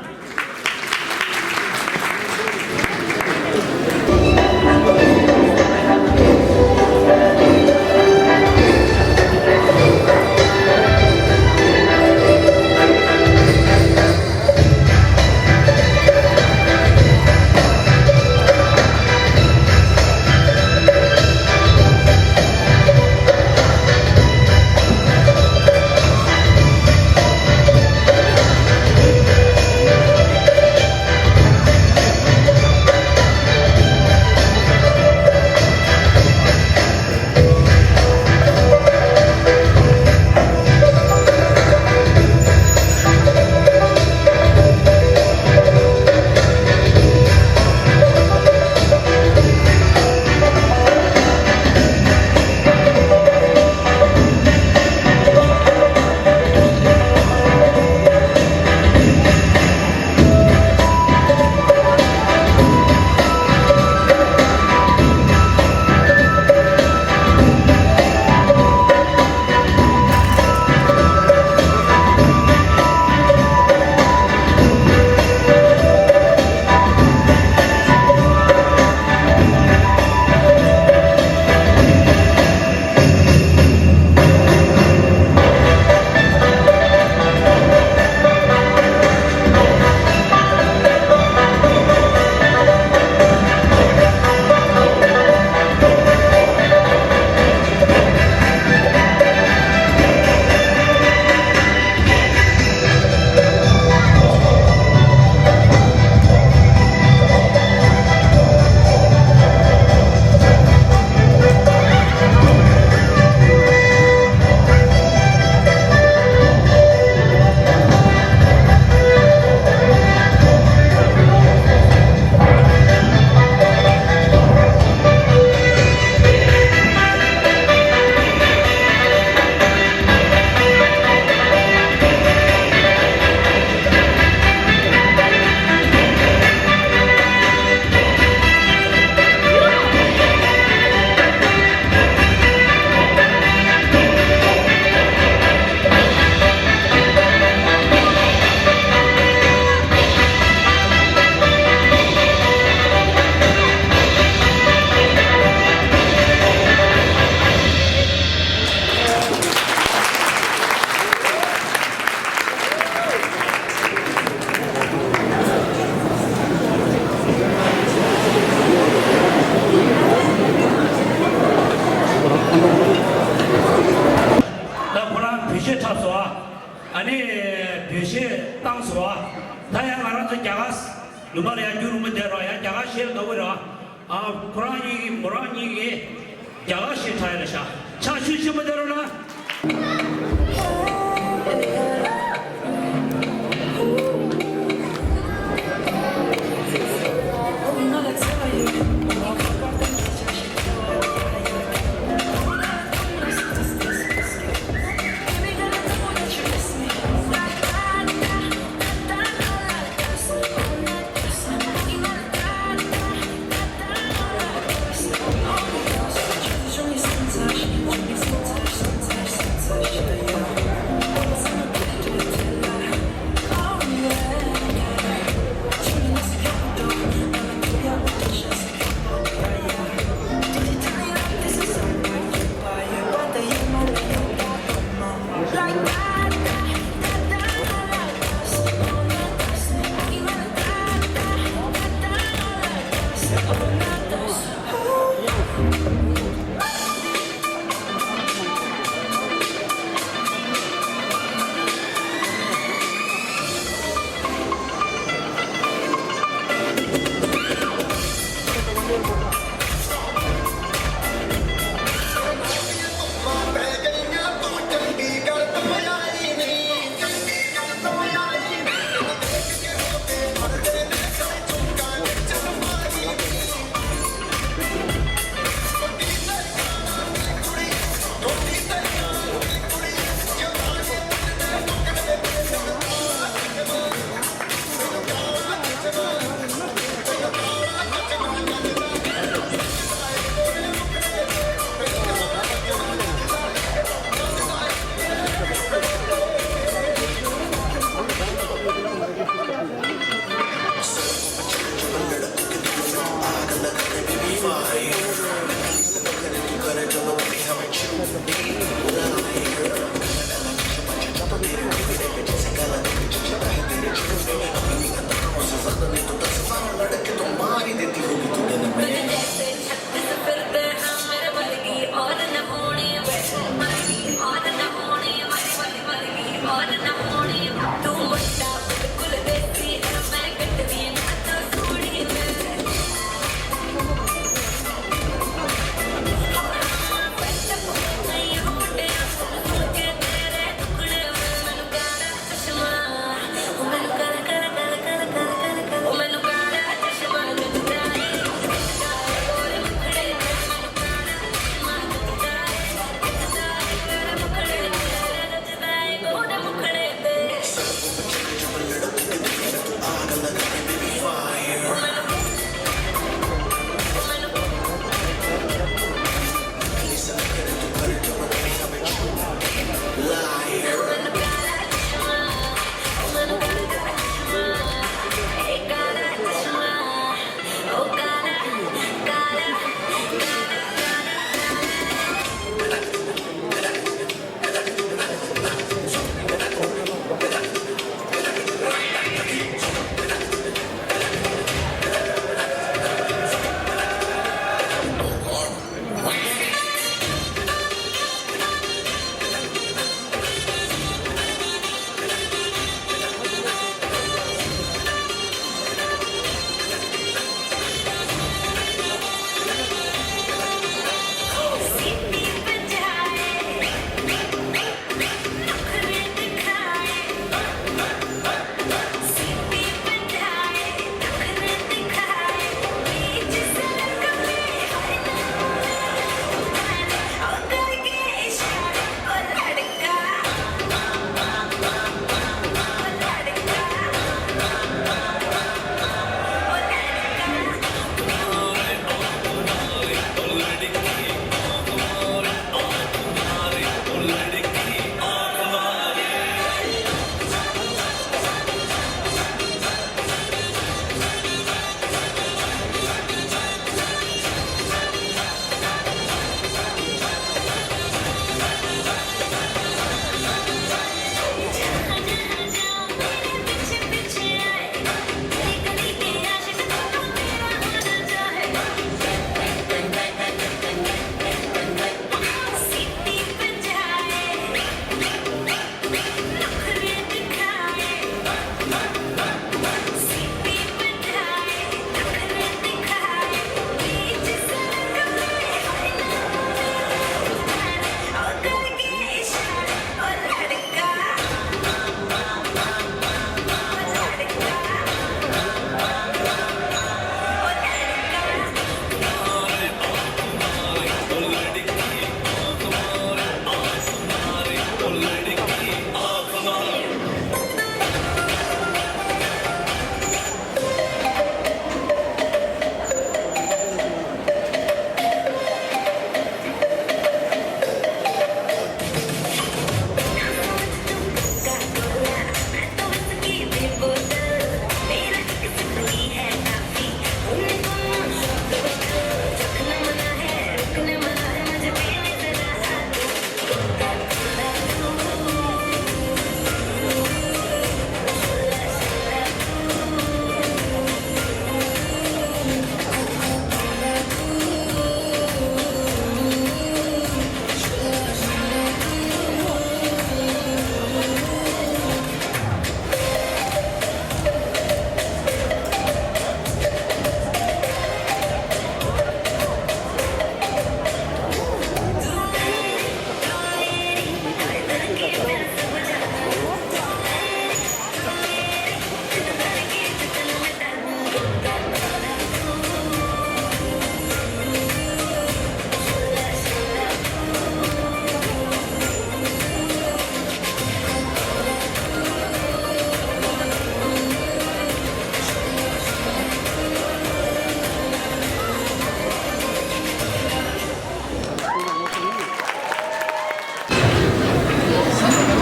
ད་ཁོ་རང་བོད་གཞས་འཁྲབ་སོང་ཨ། ཨ་ནི་བོད་གཞས་བཏང་སོང་ཨ། ད་ཡང་ང་རང་ཚོ་རྒྱ་གར་ལུང་པ་ལ་ཡང་རྒྱུགས་རིང་པོ་བསྡད་རོགས། ཡང་རྒྱ་གར་གཞས་ལ་དགའ་པོ་རེད་ཨ། ཨ། ཁོ་རང་གཉིས་ཀྱིས་མོ་རང་གཉིས་ཀྱིས་རྒྱ་གར་གཞས་འཁྲབ་ཡ་ལ་ཤག་ཕྱག་མཆོད་ཆེན་པོ་གནང་རོགས་གནང་།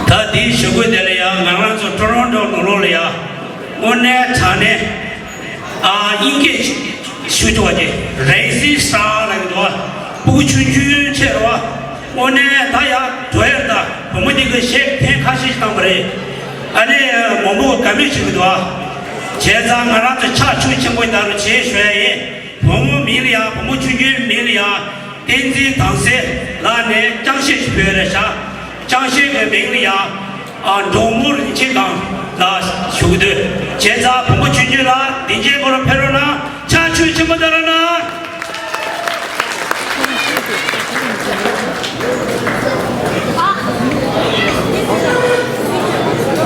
ད་འདིའི་ཞུ་སྐུལ་དེ་ལ་ཡང་ང་རང་ཚོ་ཊོ་རོན་ཊོ་ནང་ལོགས་ལ་ཡང་དངོས་གནས་དྲང་གནས་ཨ་དབྱིན་སྐད་ཞུ་ཐུབ་པ་ཅིག་རེ་སི་སི་ཊར་ལབ་ཀྱི་འདུག་བ། སྤུ་གུ་ཆུང་ཆུང་ཆེ་རུ་བ། དངོས་གནས་ད་ཡང་འགྲོ་ཡ་ད་བུ་མོ་འདི་གི་གཞས་ཕན་ཁ་ཤས་ཤིག་བཏང་པ་རེད། ཨ་ནི་མང་པོ་དགའ་མོས་བྱེད་ཀྱི་འདུག་བ། བྱས་ཙང་ང་རང་ཚོ་ཕྱག་མཆོག་ཆེན་པོ་ལྟ་རུ་བྱེད་ཞུ་ཡ་ཡིན། བུ་མོ་མིང་ལ་ཡང་བུ་མོ་ཆུང་ཆུང་མིང་ལ་ཡང་བསྟན་འཛིན་དྭངས་གསལ་ལགས་ནས་རྐྱང་གཞས་ཤིག་ཕུལ་རེད་ཤག་རྐྱང་གཞས་ཀྱི་མིང་ལ་ཡང་ཨ་འབྲོང་མོ་རིན་ཆེན་སྒང་ལ་ཞུ་གི་འདུག་བྱས་ཙང་བུ་མོ་ཆུང་ཆུང་ལགས་སྡིངས་ཆའི་སྒོ་རུ་ཕེབས་རོགས་གནང་། ཕྱག་མཆོག་ཆེན་པོ་གནང་རོགས་གནང་།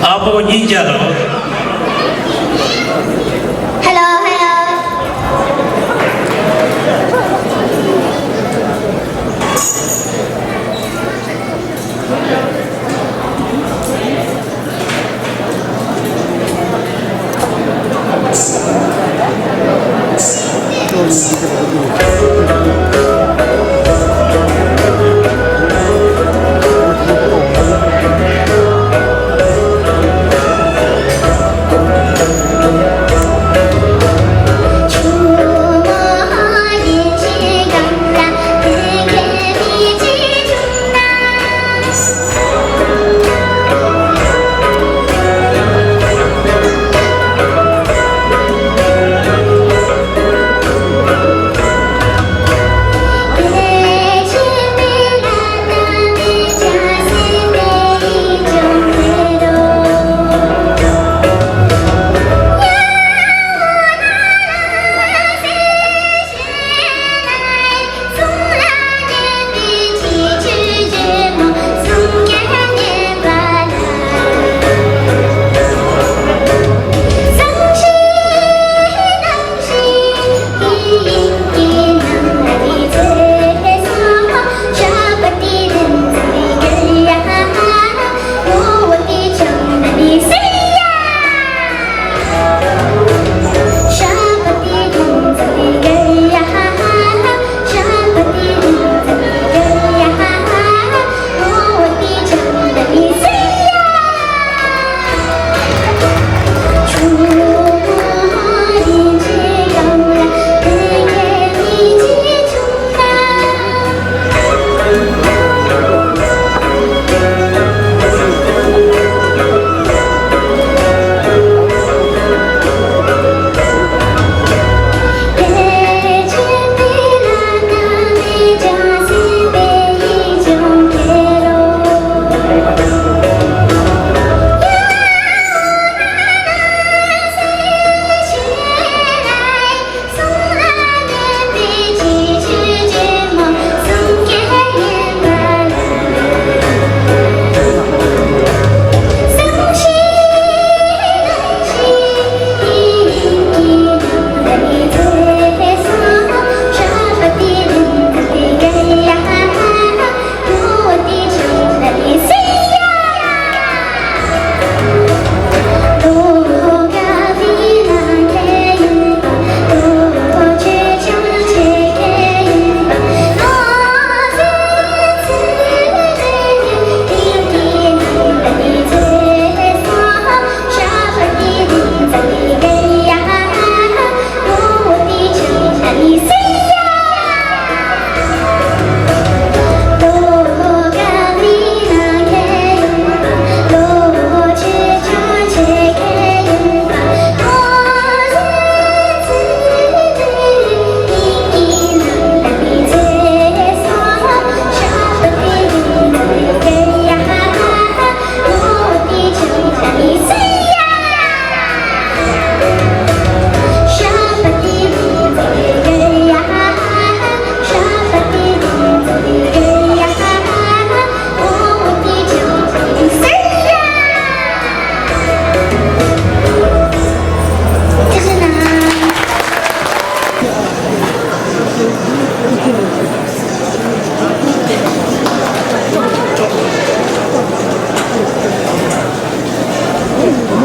ཨ་ཕོ་སྙིང་རྗེ་ལོ། Hello, hello.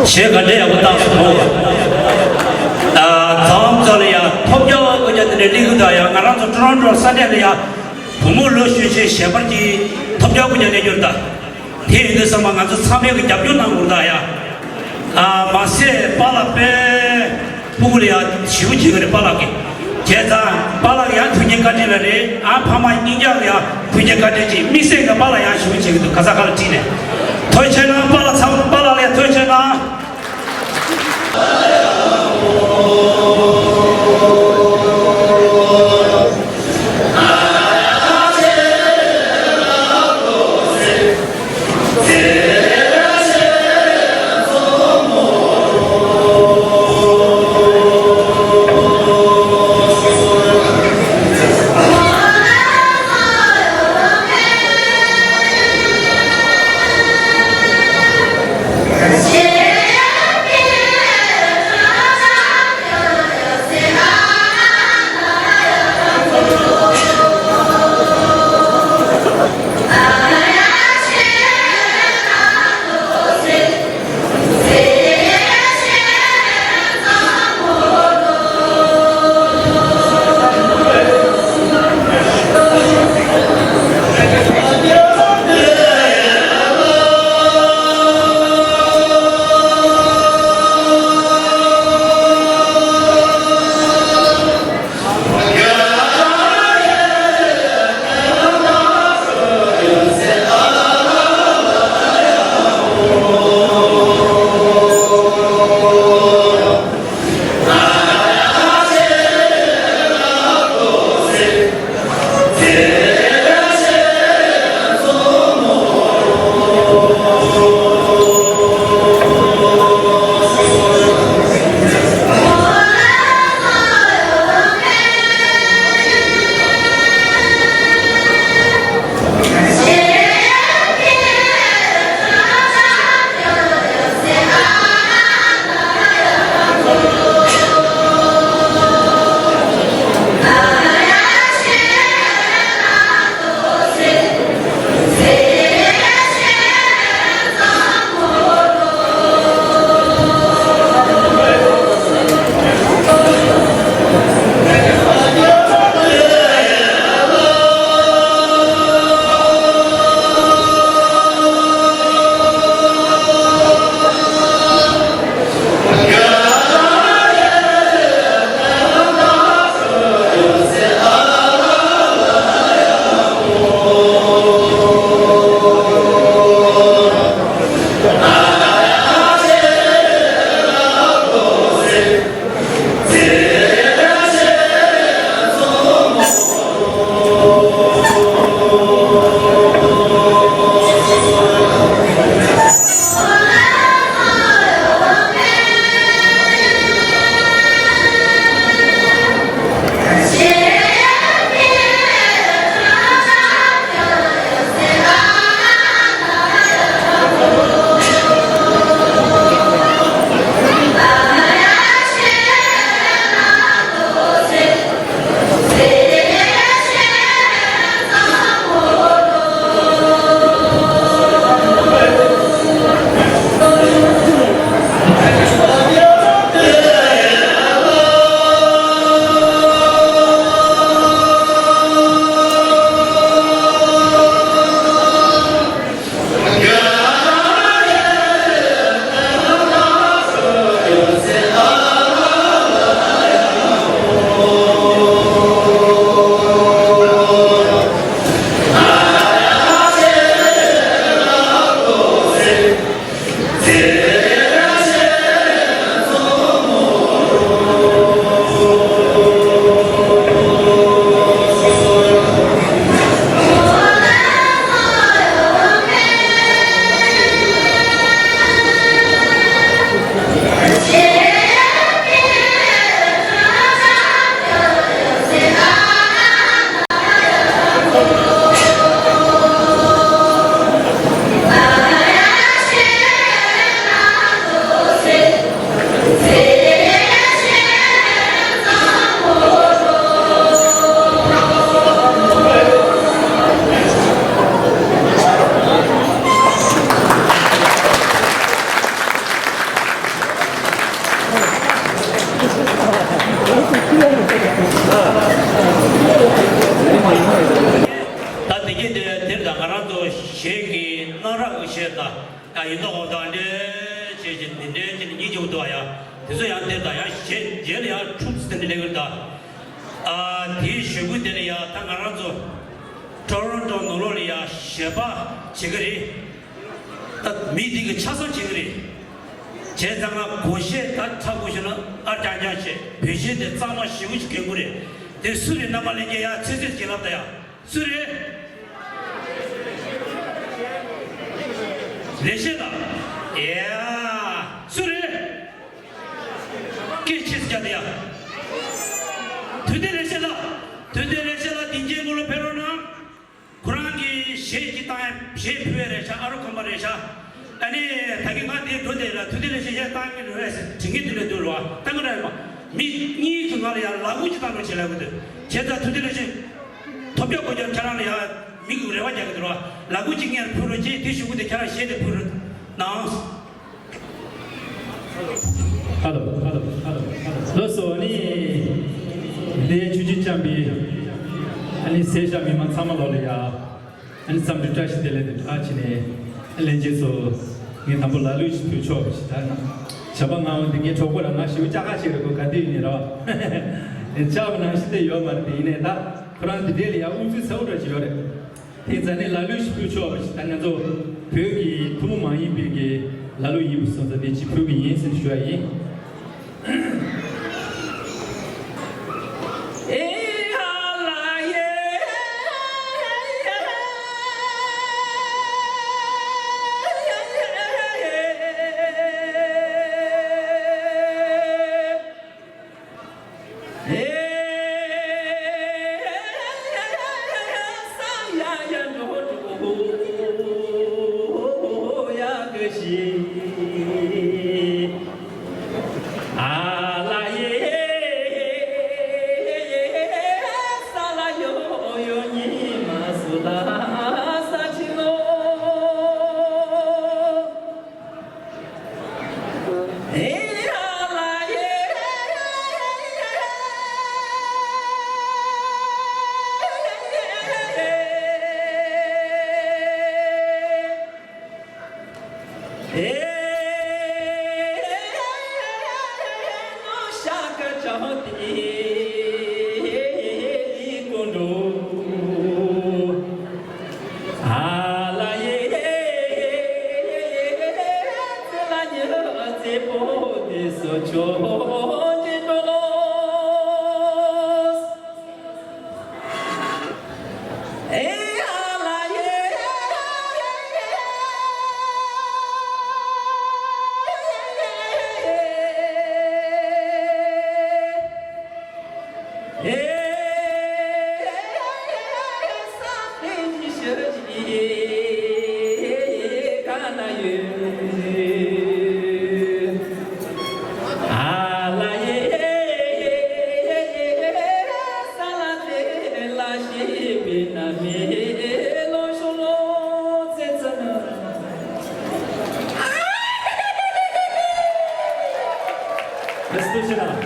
གཞས་ག་འདྲ་ཡག་པོ་བཏང་སོང་མོ། ཨ། ཚང་ཚོ་ལ་ཡ་ཐོབ་རྒྱག་དགོས་ཀྱང་དེ་འདྲ་གླེང་གི་འདུག་ཡ། ང་རང་ཚོ་ཀྲོ་རོན་ཀྲོ་ས་གནས་ལ་ཡ་བུ་མོ་ལོ་གཞོན་ཆེན་གཞས་པར་གྱི་ཐོབ་རྒྱག་དགོས་ཀྱང་གནས་སྐྱོར་ད། དེ་ཡིན་དུས་ཙམ་པ་ང་ཚོ་ཚང་མས་ཀྱི་རྒྱབ་སྐྱོར་གནང་དགོས་ད་ཡ། ཨ། མ་ཟད་པཱ་ལགས་དཔེ་ཕྲུ་གུ་ལ་ཡ་ཞེ་པོ་བྱེད་ཀྱི་རེད། པཱ་ལགས་ཀྱིས། བྱས་ཙང་པཱ་ལགས་ཡང་མཐུན་རྐྱེན་བཀའ་དྲིན་ལ་རེད། ཨ། ཕ་མ་གཉིས་ཀྱང་ཡང་མཐུན་རྐྱེན་བཀའ་དྲིན་གྱིས་དམིགས་བསལ་གྱི་པཱ་ལགས་ཡང་ཞུ་བྱེད་ཀྱི་འདུག་ག་ས་ག་ལ་བྲིས་ནས། ཐུགས་རྗེ་གནང་། པཱ་ལགས་ཚང་། པཱ་ལགས་ལ་ཐུགས་རྗེ་གནང་། ད་ཡིན་མདོག་འོ་ད་འདྲེ་བྱེད་ཀྱི་འདི་འདྲེ་ཀྱི་སྙིང་རྗེ་འོ་ད་ཡ། དེ་ཚོ་ཡང་དེ་ད་ཡང་གཞན་རྗེས་ལ་ཡང་འཁྲུག་ཟིན་ནས་ལེགས་ད། ཨ་དེའི་གཞུག་གུ་དེ་ལ་ཡ་ད་ང་རང་ཚོ་ཊོ་རོན་ཊོ་ནང་ལོགས་ལ་ཡ་ཞལ་པར་བྱེད་ཀྱི་རེད། ད་མི་དེ་གི་ཆ་ཚང་བྱེད་ཀྱི་རེད། བྱས་ཙང་ང་གོ་ཤེས་ད་ཆ་གོ་ཤེས་ན་ཨ་རྐྱང་རྐྱང་བྱེད་བོད་གཞས་དེ་གཙང་མ་ཞེ་པོ་ཅིག་གོན་གྱི་རེད། དེ་སུ་རེད་རྣམ་པ་ལྷན་རྒྱས་ཡ་ཚེ་ཚེ་ཅིག་ལབ་ད་ཡ། སུ་རེད། ལེགས་བཤད་ལགས། ཡ། སུ་རེད། སྐད་ཆེ་ཙམ་རྒྱག་དེ་ཡ། དུས་དེ་ལེགས་བཤད་ལགས། དུས་དེ་ལེགས་བཤད་ལགས་དེ་རྗེས་མགོ་ལོ་ཕེབས་རོགས་གནང་། ཁོ་རང་གིས་གཞས་ཅིག་བཏང་ཡ་གཞས་ཕུལ་བ་རེད་ཤག་ཨ་རོ་ཁམས་པ་རེད་ཤག་ཨ་ནི་ད་གིན་ང་དེ་འགྲོ་དེ་ལ་དུས་དེ་ལེགས་བཤད་གཞས་བཏང་གི་རེད་ཟེར་དྲན་གི་དུས་ལ་འདུག་རོགས་བཏང་གི་རེད་མ། མི་གཉིས་ཀྱིས་ང་ལ་ཡ་ལག་འགུལ་ཅིག་བཏང་རོགས་བྱེད་ལབ་གི་འདུག་བྱས་ཙང་དུས་དེ་ལེགས་བཤད། ཐོབ་རྒྱག་དགོས་ཀྱང་ཁྱེད་རང་ལ་ཡང་མི་གི་རེ་བ་རྒྱག་གི་འདུག་ར། ལག་འགུལ་གཅིག་ངས་ཕུལ་རོགས་གྱིས། དེ་གཞུག་གུ་དེ་ཁྱེད་རང་གཞས་དེ་ཕུལ་རོགས་གནང་། ཧ་ལོ་ཧ་ལོ་ཧ་ལོ་ཧ་ལོ། ལགས་སོ། ཨ་ནི་འདིའི་ཆུ་ཆུ་ཅམ་པི་ཨ་ནི་ཟས་བཞག་མི་མང་ཚང་མ་ལོག་ལ་ཡ། ཨ་ནི་འཚམས་འདྲི་བཀྲ་ཤིས་བདེ་ལེགས་དང་བཀྲ་ཤིས་ནས་ལྷན་རྒྱས་ཚོ་ངས་དང་པོ་ལ་ལུ་ཞིག་ཕུལ་ཆོག་པ་ཞིག་ད་ན། ཞབས་པ་ང་འོང་འདི་ངའི་གྲོགས་པོ་ར་ང་ཞིག་ཅག་ཁ་ཅིག་རེད་གོ་ག་དུས་ཡིན་ནས་ར། ཅག་པ་ནང་བཞིན་དེ་ཡོད་མ་རེད་དེ་ཡིན་ནས་ད་ཁོ་རང་འདི་འདྲས་ལ་ཡ་ཨུ་ཚུགས་ཚ་བོ་འདྲ་ཞིག་ཡོད་རེད། དེ་རྩ་ནས་ལ་ལུ་ཞིག་ཕུལ་ཆོག་པ་ཞིག་ད་ང་ཚོ་བོད་ཀྱི་ཐུན་མོང་མ་ཡིན་པའི་གི་ལ་ལུ་ཡིན་པ་སོང་ཙང་དེ་ཅིག་ཕུལ་གི་ཡིན་ཟེར་ཞུ་བ་ཡིན། ལགས་སོ། ཐུགས་རྗེ་གནང་།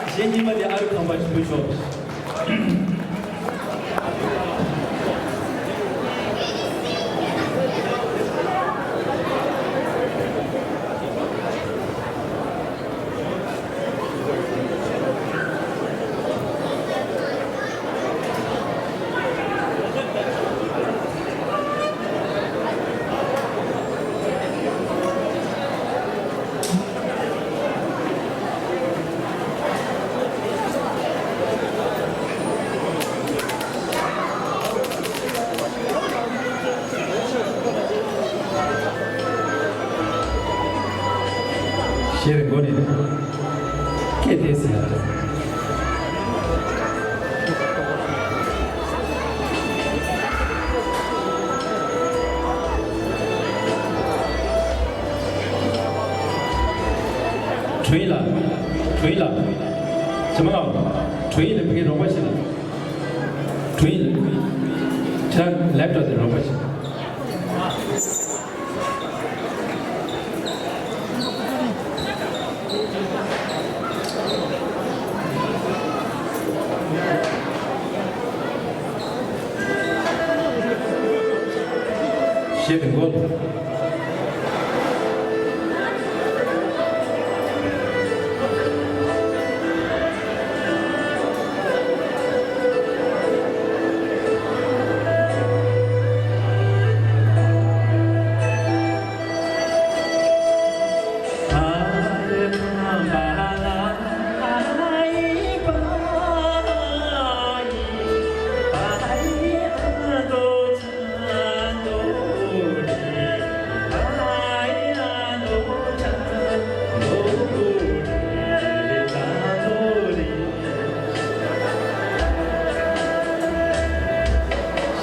གཞས་རྙིང་པ་དེ་ཨ་རུ་ཁང་པ་ཞིག་ཕུལ་ཆོག་གཞས་རེ་འགོ་ནས་སྐད་བཏེགས་ཟེར་ཡ། དྲུང་ཡིག་ལགས། དྲུང་ཡིག་ལགས། ཇེ་མང་ལགས། དྲུང་ཡིག་ལ་ཕ་གིའི་རོགས་པ་བྱེད་ལ། དྲུང་ཡིག་ལགས། ཁྱེད་རང་ལེབ་ཊོབ་དེ་རོགས་པ་བྱེད། གཞས་དེ་འགོ།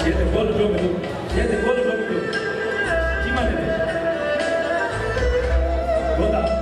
གཞས་དེ་མགོ་ལ་འགྲོ་མི་འདུག་གཞས་དེ་མགོ་ལ་འགྲོ་མི་འདུག་ཅི་མ་རེད། མགོ་དང་།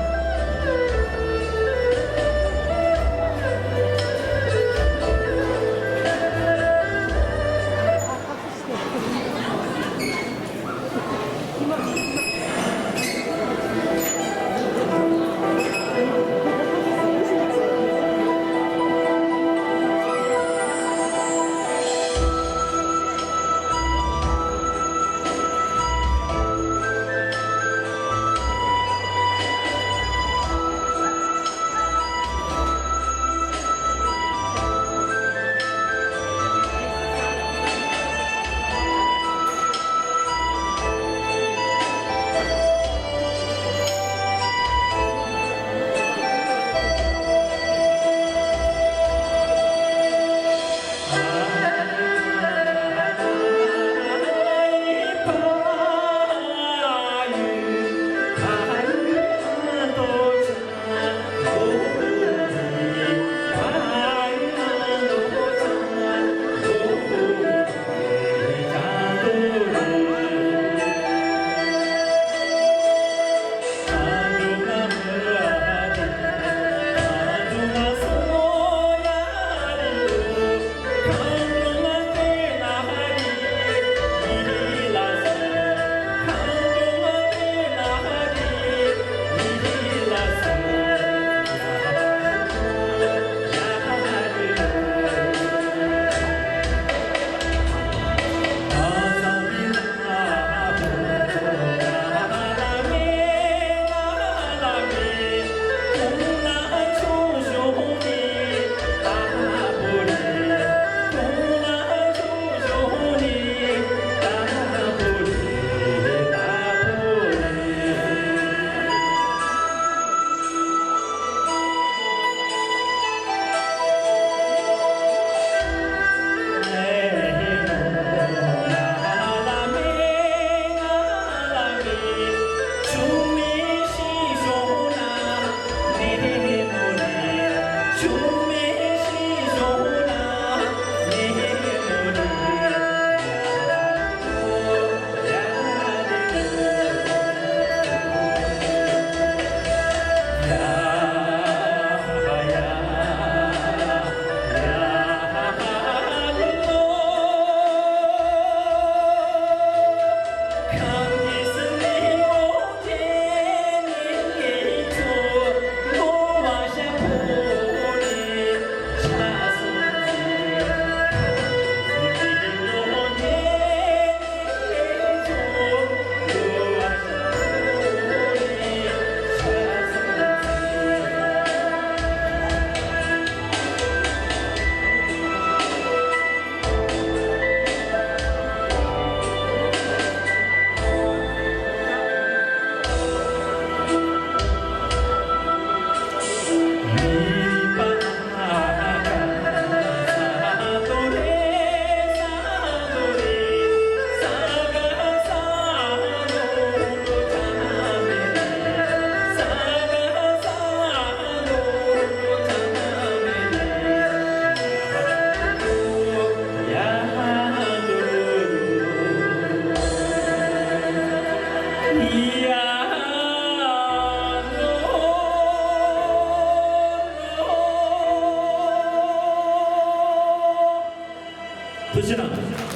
ཐུགས་རྗེ་གནང་།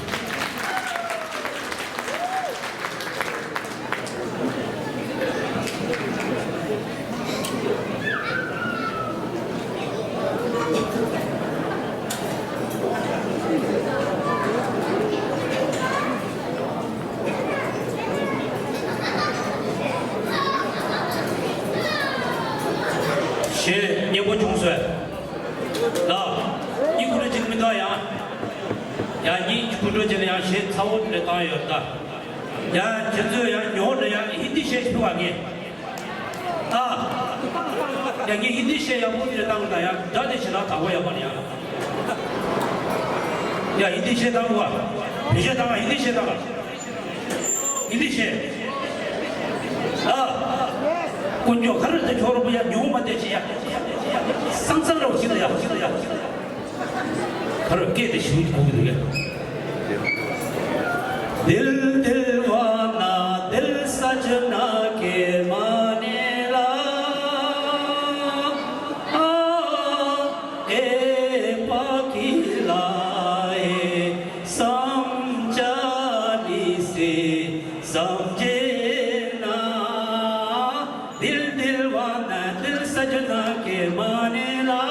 གཞས་སྙན་པོ་བྱུང་སོང་། ལགས། གཉིད་ཁུག་འགྲོ་བྱེད་མི་འདུག་ཡ། ཡ། གཉིད་ཁུག་འགྲོ་བྱེད་ན་ཡང་གཞས་ཚ་བོ་འདྲ་བཏང་ཡོད་ད། ཡ། ཁྱེད་ཚོས་ཡང་ཉོ་འདྲ་ཡ་ཧིན་དི་གཞས་ཤིག་ཕུལ་བ་ངས། ཨ། ཡ། ངས་ཧིན་དི་གཞས་ཡག་པོ་འདྲ་བཏང་ད་ཡ། སྒྲ་དེ་ཞེ་དྲག་དག་པོ་ཡག་པོ་རེད་ཡ། ཡ། ཧིན་དི་གཞས་བཏང་བ། བོད་གཞས་བཏང་བ། ཧིན་དི་གཞས་བཏང་བ། ཡིན་དེ་བྱས། ཨ། དཀོན་མཆོག་ག་རེ་དེ་ཁྱོད་རོགས་པ་ཡ་ཉུང་མ་བལྟས་བྱས་ཡ། སང་སང་རོགས་ཤིག་ལ་ཡ། ཤིག་ལ་ཡ། ག་རེ་སྐད་དེ་ཞུ་གི་འདུག་གི་འདུག་གས། दिल दिलवाना दिल सजना के मानेला। ए पाखीला ए समझाने से समझे ना। दिल दिलवाना दिल सजना के मानेला।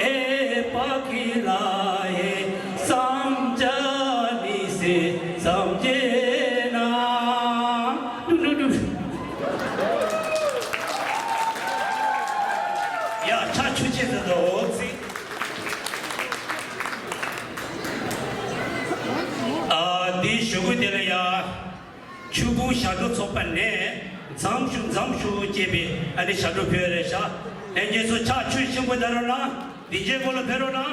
ए पाखीला ए समझाने से समझे ना। ཡ་ཕྱག་མཆོད་ཅེས་ཟེར་དོ་ཚིག་ཨ་འདིའི་ཞུ་སྐུལ་དེ་ལ་ཡ། ཆོས་སྐུ་ཞབས་བྲོ་ཚོགས་པ་ནས་མཚམས་ཞུ་མཚམས་ཞུ་ཅེས་པའི་ཨ་ནི་ཞབས་བྲོ་ཕུལ་རེད་ཤག་ལྷན་རྒྱས་ཚོ་ཕྱག་མཆོད་ཆེན་པོ་གནང་རོགས་གནང་། སྡིངས་ཆའི་སྐོར་ལ་ཕེབས་རོགས་གནང་།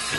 དཔེ་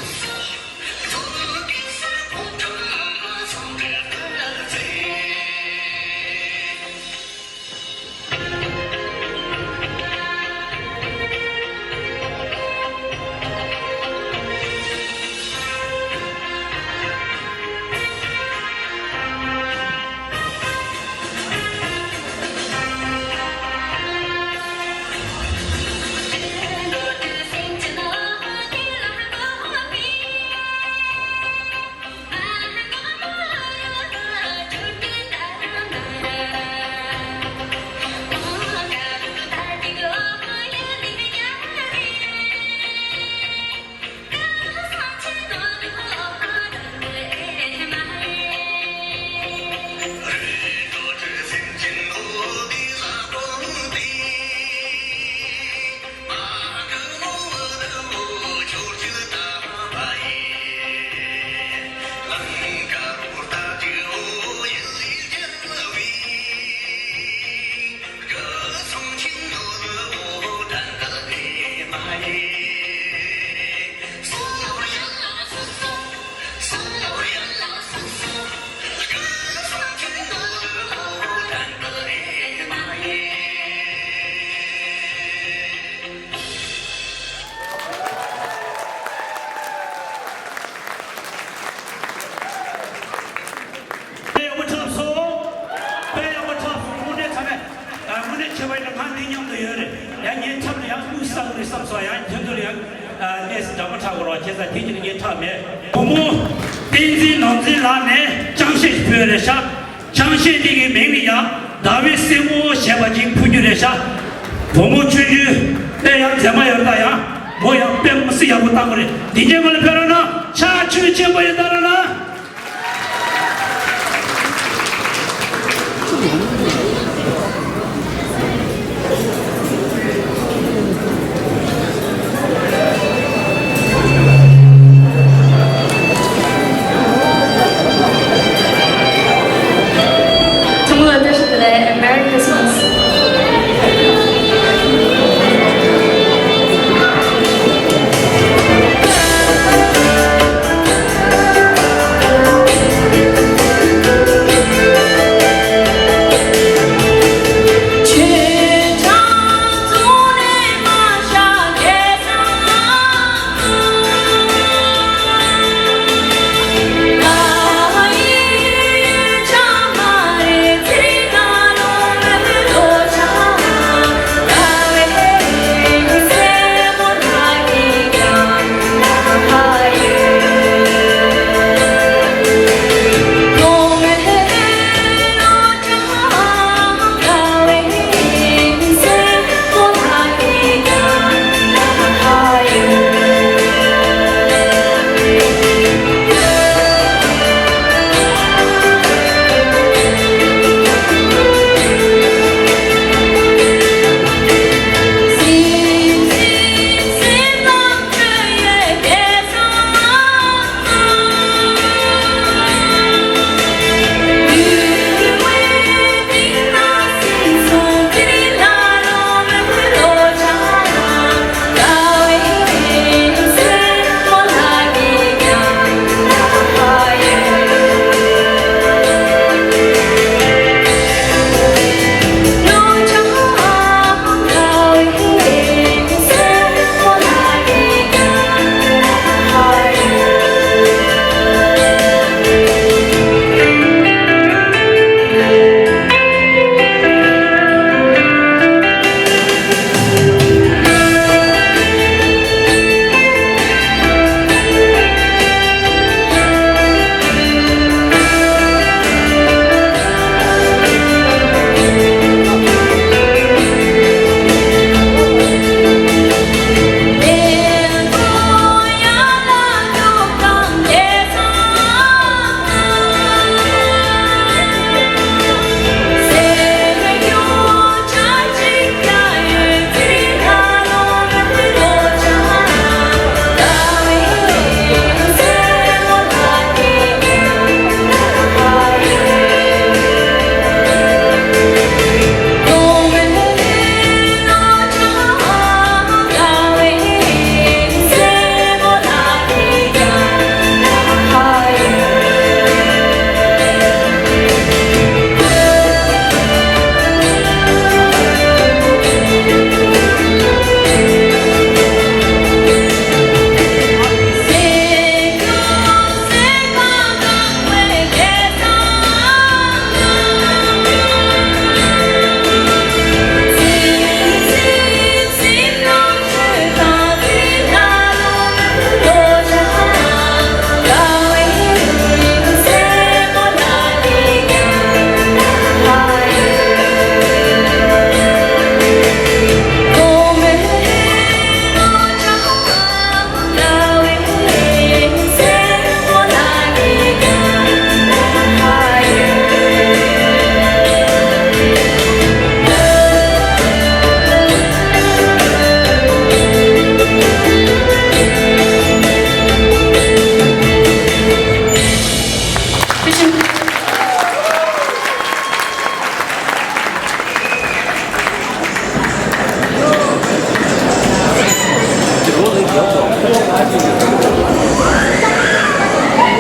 ཡག་པོ་འཁྲབ་སོང་། དཔེ་ཡག་པོ་འཁྲབ་སོང་། དངོས་གནས་ཚ་བས། ཨ། དངོས་གནས་ཁྱེད་བ་ཡིན་ན་ང་འདི་མཉམ་དུ་ཡོད་རེད། ཡང་ངའི་འཁྲབ་ལ་ཡང་དངུལ་བསགས་རེད་བསམ་སོང་། ཡང་ཁྱེད་ཚོ་ལ་ཡང་། ཨ། གནས་སུ་འདྲ་མ་འཁྲབ་དགོས་རོགས། ཁྱེད་ཚ་དེ་ཁྱེད་ངའི་འཁྲབ་མེད། བུ་མོ་བསྟན་འཛིན་ནོར་འཛིན་ལགས་ནས་ཅང་ཤེས་ཕུལ་རེད་ཤག་ཅང་ཤེས་འདི་གི་མིང་ནི་ཡང་ཟླ་བའི་སྲིན་མོ་ཞེས་པ་ཅིག་ཕུལ་རྒྱུ་རེད་ཤག་བུ་མོ་ཆུང་ཆུང་དཔེ་ཡང་མཛེས་མ་ཡོད་ད། ཡང་མོ་ཡང་དཔེ་མི་སྲིད་ཡག་པོ་བཏང་གི་རེད། འདི་འདྲའི་སྐོར་ལ་ཕེབས་རོགས་གནང་། ཕྱག་མཆོད་ཆེན་པོ་ཡོད་ད་རོགས་གནང་། ཚང་མ་ལ་བཀྲ་ཤིས་བདེ་ལེགས། Merry Christmas.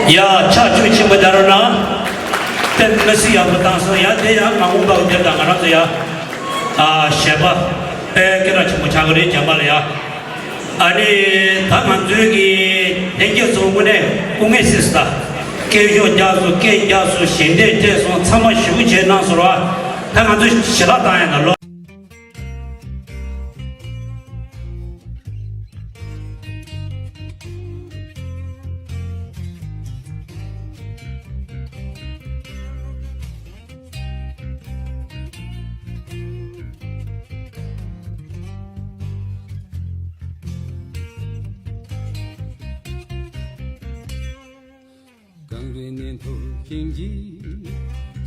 ཡ། ཕྱག་མཆོད་ཆེན་པོ་རྒྱག་རོགས་གནང་། དཔེ་མི་སྲིད་ཡག་པོ་བཏང་སོང་། ཡ། དེ་ཡང་མ་འོངས་པ་དེབ་དང་ང་རང་ཚོ་ཡ། ཨ། གཞས་པ་དཔེ་སྐད་གྲགས་ཆེན་པོ་ཆགས་ཀྱི་རེད། རྒྱ་མ་ལ་ཡ། ཨ་ནི་ད་ང་ཚོའི་གི་ལྷན་རྒྱས་ཚོ་དངོས་གནས་སྐུ་ངལ་གསོས་སོང་། ད་སྐད་ཤུགས་རྒྱག་སོང་། སྐད་རྒྱག་སོང་། ཞལ་འདེབས་སྤྲད་སོང་། ཚང་མ་ཞེ་པོ་བྱས་གནང་སོང་ར། ད་ང་ཚོ་ཞལ་ལག་བཏང་ཡ་ན་ལོ། གངས་རི་ནས་མཐོ་ཞིང་བརྗིད།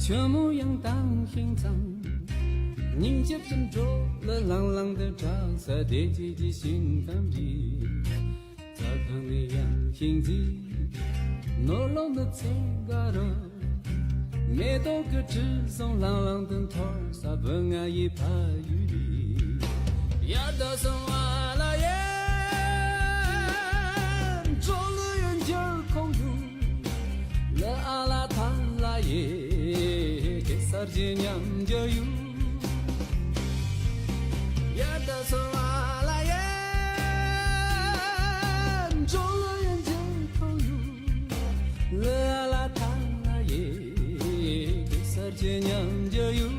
ཆུ་མོ་ཡང་དྭངས་ཤིང་གཙང་། སྙིང་རྗེ་བཞིན་འགྲོ་ལ་ལང་ལང་དུ་གྲགས་ས་བདེ་སྐྱིད་ཀྱི་ཞིང་ཁམས་རི། རྩྭ་ཐང་ནས་ཡངས་ཤིང་རྩིག་ནོར་ལོངས་ནི་ཚེ་འགའ་རུ། མེ་ཏོག་གི་དྲི་བསུང་ལང་ལང་དུ་འཐོར་ས་བུ་ང་ཡི་ཕ་ཡུལ་རི། ཡ་ད་སོང་ཨ་ལ་ཡེ། འགྲོ་ལུ་ཡོད་འགྱུར་ཁོང་ཡུལ། ལ་ཨ་ལ་ཐ་ལ་ཡེ། གེ་སར་གྱི་ཉམས་འགྱུར་ཡུལ། ཡ་ད་སོང་ཨ་ལ་ཡེ། འགྲོ་ལུ་ཡོད་འགྱུར་ཁོང་ཡུལ། ལ་ཨ་ལ་ཐ་ལ་ཡེ། གེ་སར་གྱི་ཉམས་འགྱུར་ཡུལ།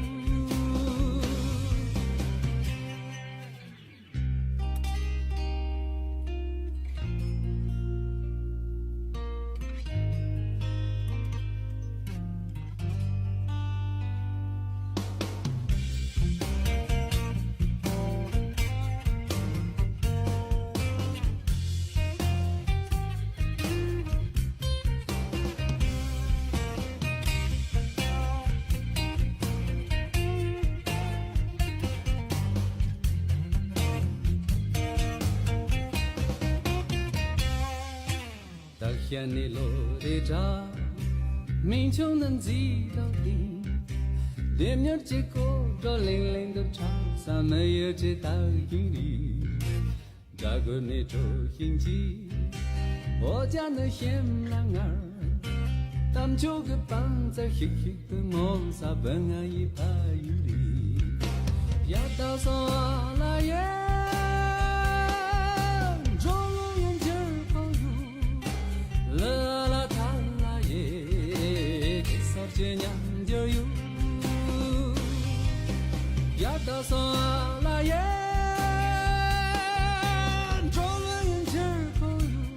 ད་ཤ་ནི་ལོ་རེ་དྲ། མིང་ཆུང་ན་འཛི་དང་ཏིང་། ལྡེམ་མྱུར་གྱི་ཀོ་གྲོ་ལིང་ལིང་དུ་འཁྲབ་ས་མི་ཡུལ་གྱི་དག་ཡིན་རི། དགྲ་རྒོལ་ནས་གྲོལ་ཞིང་གྱིས། འོ་ཅག་ནི་ཞིམ་ལ་ངར། གཏམ་མཆོག་གི་བང་རྩལ་ཤིག་ཤིག་ཏུ་མོ་ས་བུ་ང་ཡི་ཕ་ཡུལ་རི། ཡ་ད་སོང་ཨ་ལ་ཡེ། འགྲོ་ལུ་ཡོད་འགྱུར་ཁོང་ཡུལ། ལ་ལ་ཐ་ལ་ཡེ། གེ་སར་གྱི་ཉམས་འགྱུར་ཡུལ། ཡ་ད་སོང་ཨ་ལ་ཡེ། འགྲོ་ལུ་ཡོད་འགྱུར་ཁོང་ཡུལ།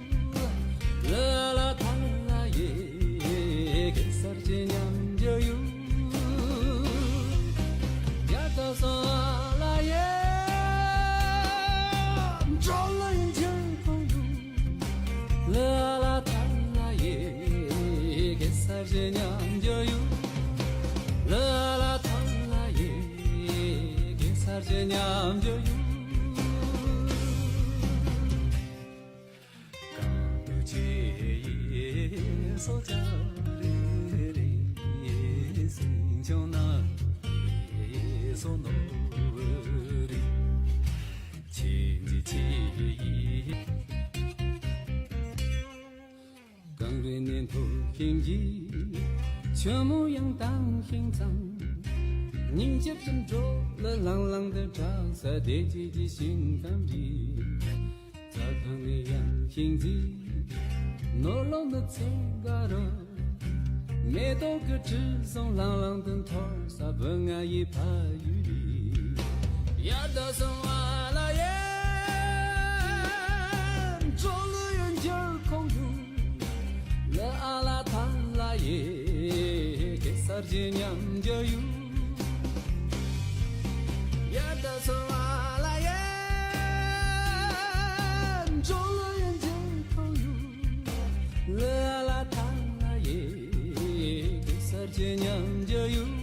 ལ་ལ་ཐ་ལ་ཡེ། གེ་སར་གྱི་ཉམས་འགྱུར་ཡུལ། ཡ་ད་སོང་ཨ་ལ་ཡེ། འགྲོ་ལུ་ཡོད་འགྱུར་ཁོང་ཡུལ། ལ་ལ་ཐ་ལ་ཡེ། གེ་སར་གྱི་ཉམས་འགྱུར་ཡུལ། ལ་ལ་ཐ་ལ་ཡེ། གེ་སར་གྱི་ཉམས་འགྱུར་ཡུལ། གང་དུ་ཆེ་ཡི་སོ་ཅག་རེ་རེ་སེང་ཆུང་ན་ཡི་སོ་ནོ་རེ་ཆེ་འཇི་ཆེ་ཡི། གངས་རི་ནས་མཐོ་ཞིང་བརྗིད། ཆུ་མོ་ཡང་དྭངས་ཤིང་གཙང་། སྙིང་རྗེ་བཞིན་འགྲོ་ལ་ལང་ལང་དུ་གྲགས་ས་བདེ་སྐྱིད་ཀྱི་ཞིང་ཁམས་རི། རྩྭ་ཐང་ནས་ཡངས་ཤིང་རྩིག་ནོར་ལོངས་ནི་ཚེ་འགའ་རུ། མེ་ཏོག་གི་དྲི་བསུང་ལང་ལང་དུ་འཐོར་ས་བུ་ང་ཡི་ཕ་ཡུལ་རི། ཡ་ད་སོང་ཨ་ལ་ཡེ། འགྲོ་ལུ་ཡོད་འགྱུར་ཁོང་ཡུལ། ལ་ཨ་ལ་ཐ་ལ་ཡེ། གེ་སར་གྱི་ཉམས་འགྱུར་ཡུལ། ཡ་ད་སོང་ཨ་ལ་ཡེ། འགྲོ་ལུ་ཡོད་འགྱུར་ཁོང་ཡུལ། ལ་ཨ་ལ་ཐ་ལ་ཡེ། གེ་སར་གྱི་ཉམས་འགྱུར་ཡུལ།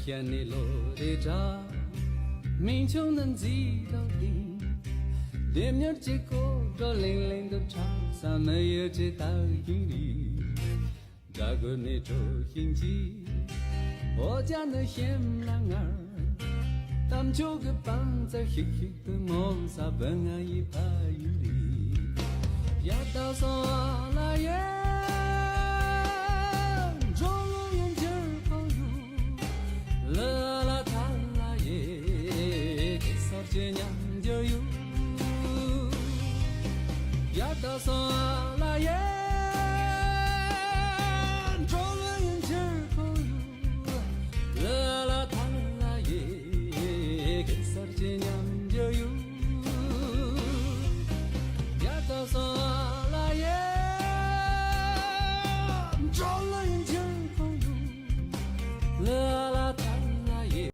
ཡ་ནི་ལོ་རེ་དྲ། མིང་ཆུང་ན་མཛེས་དྲག་ཏིང་། ལྡེམ་མྱུར་གྱི་ཀོ་བྲོ་ལིང་ལིང་དུ་འཁྲབ། བསམ་ན་ཡུལ་གྱི་སྟག་ཡིན་རི། དགྲ་རྒོད་ནི་གྲོ་ཤིང་གྱི། འོ་ཇ་ནི་ཤེམ་ལ་ངར། གཏམ་ཆོག་གི་པང་ཙར་ཤིག་ཤིག་ཏུ་མོ་ས་བུ་ང་ཡི་ཕ་ཡུལ་རི། ཡ་ད་སོང་ཨ་ལ་ཡེ། འགྲོ་ལུགས་ཡང་འགྱུར་ཕོ་ཡུལ། ལ་ལ་ཐ་ལ་ཡེ། གེ་སར་གྱི་ཉམས་འགྱུར་ཡུལ། ཡ་ད་སོང་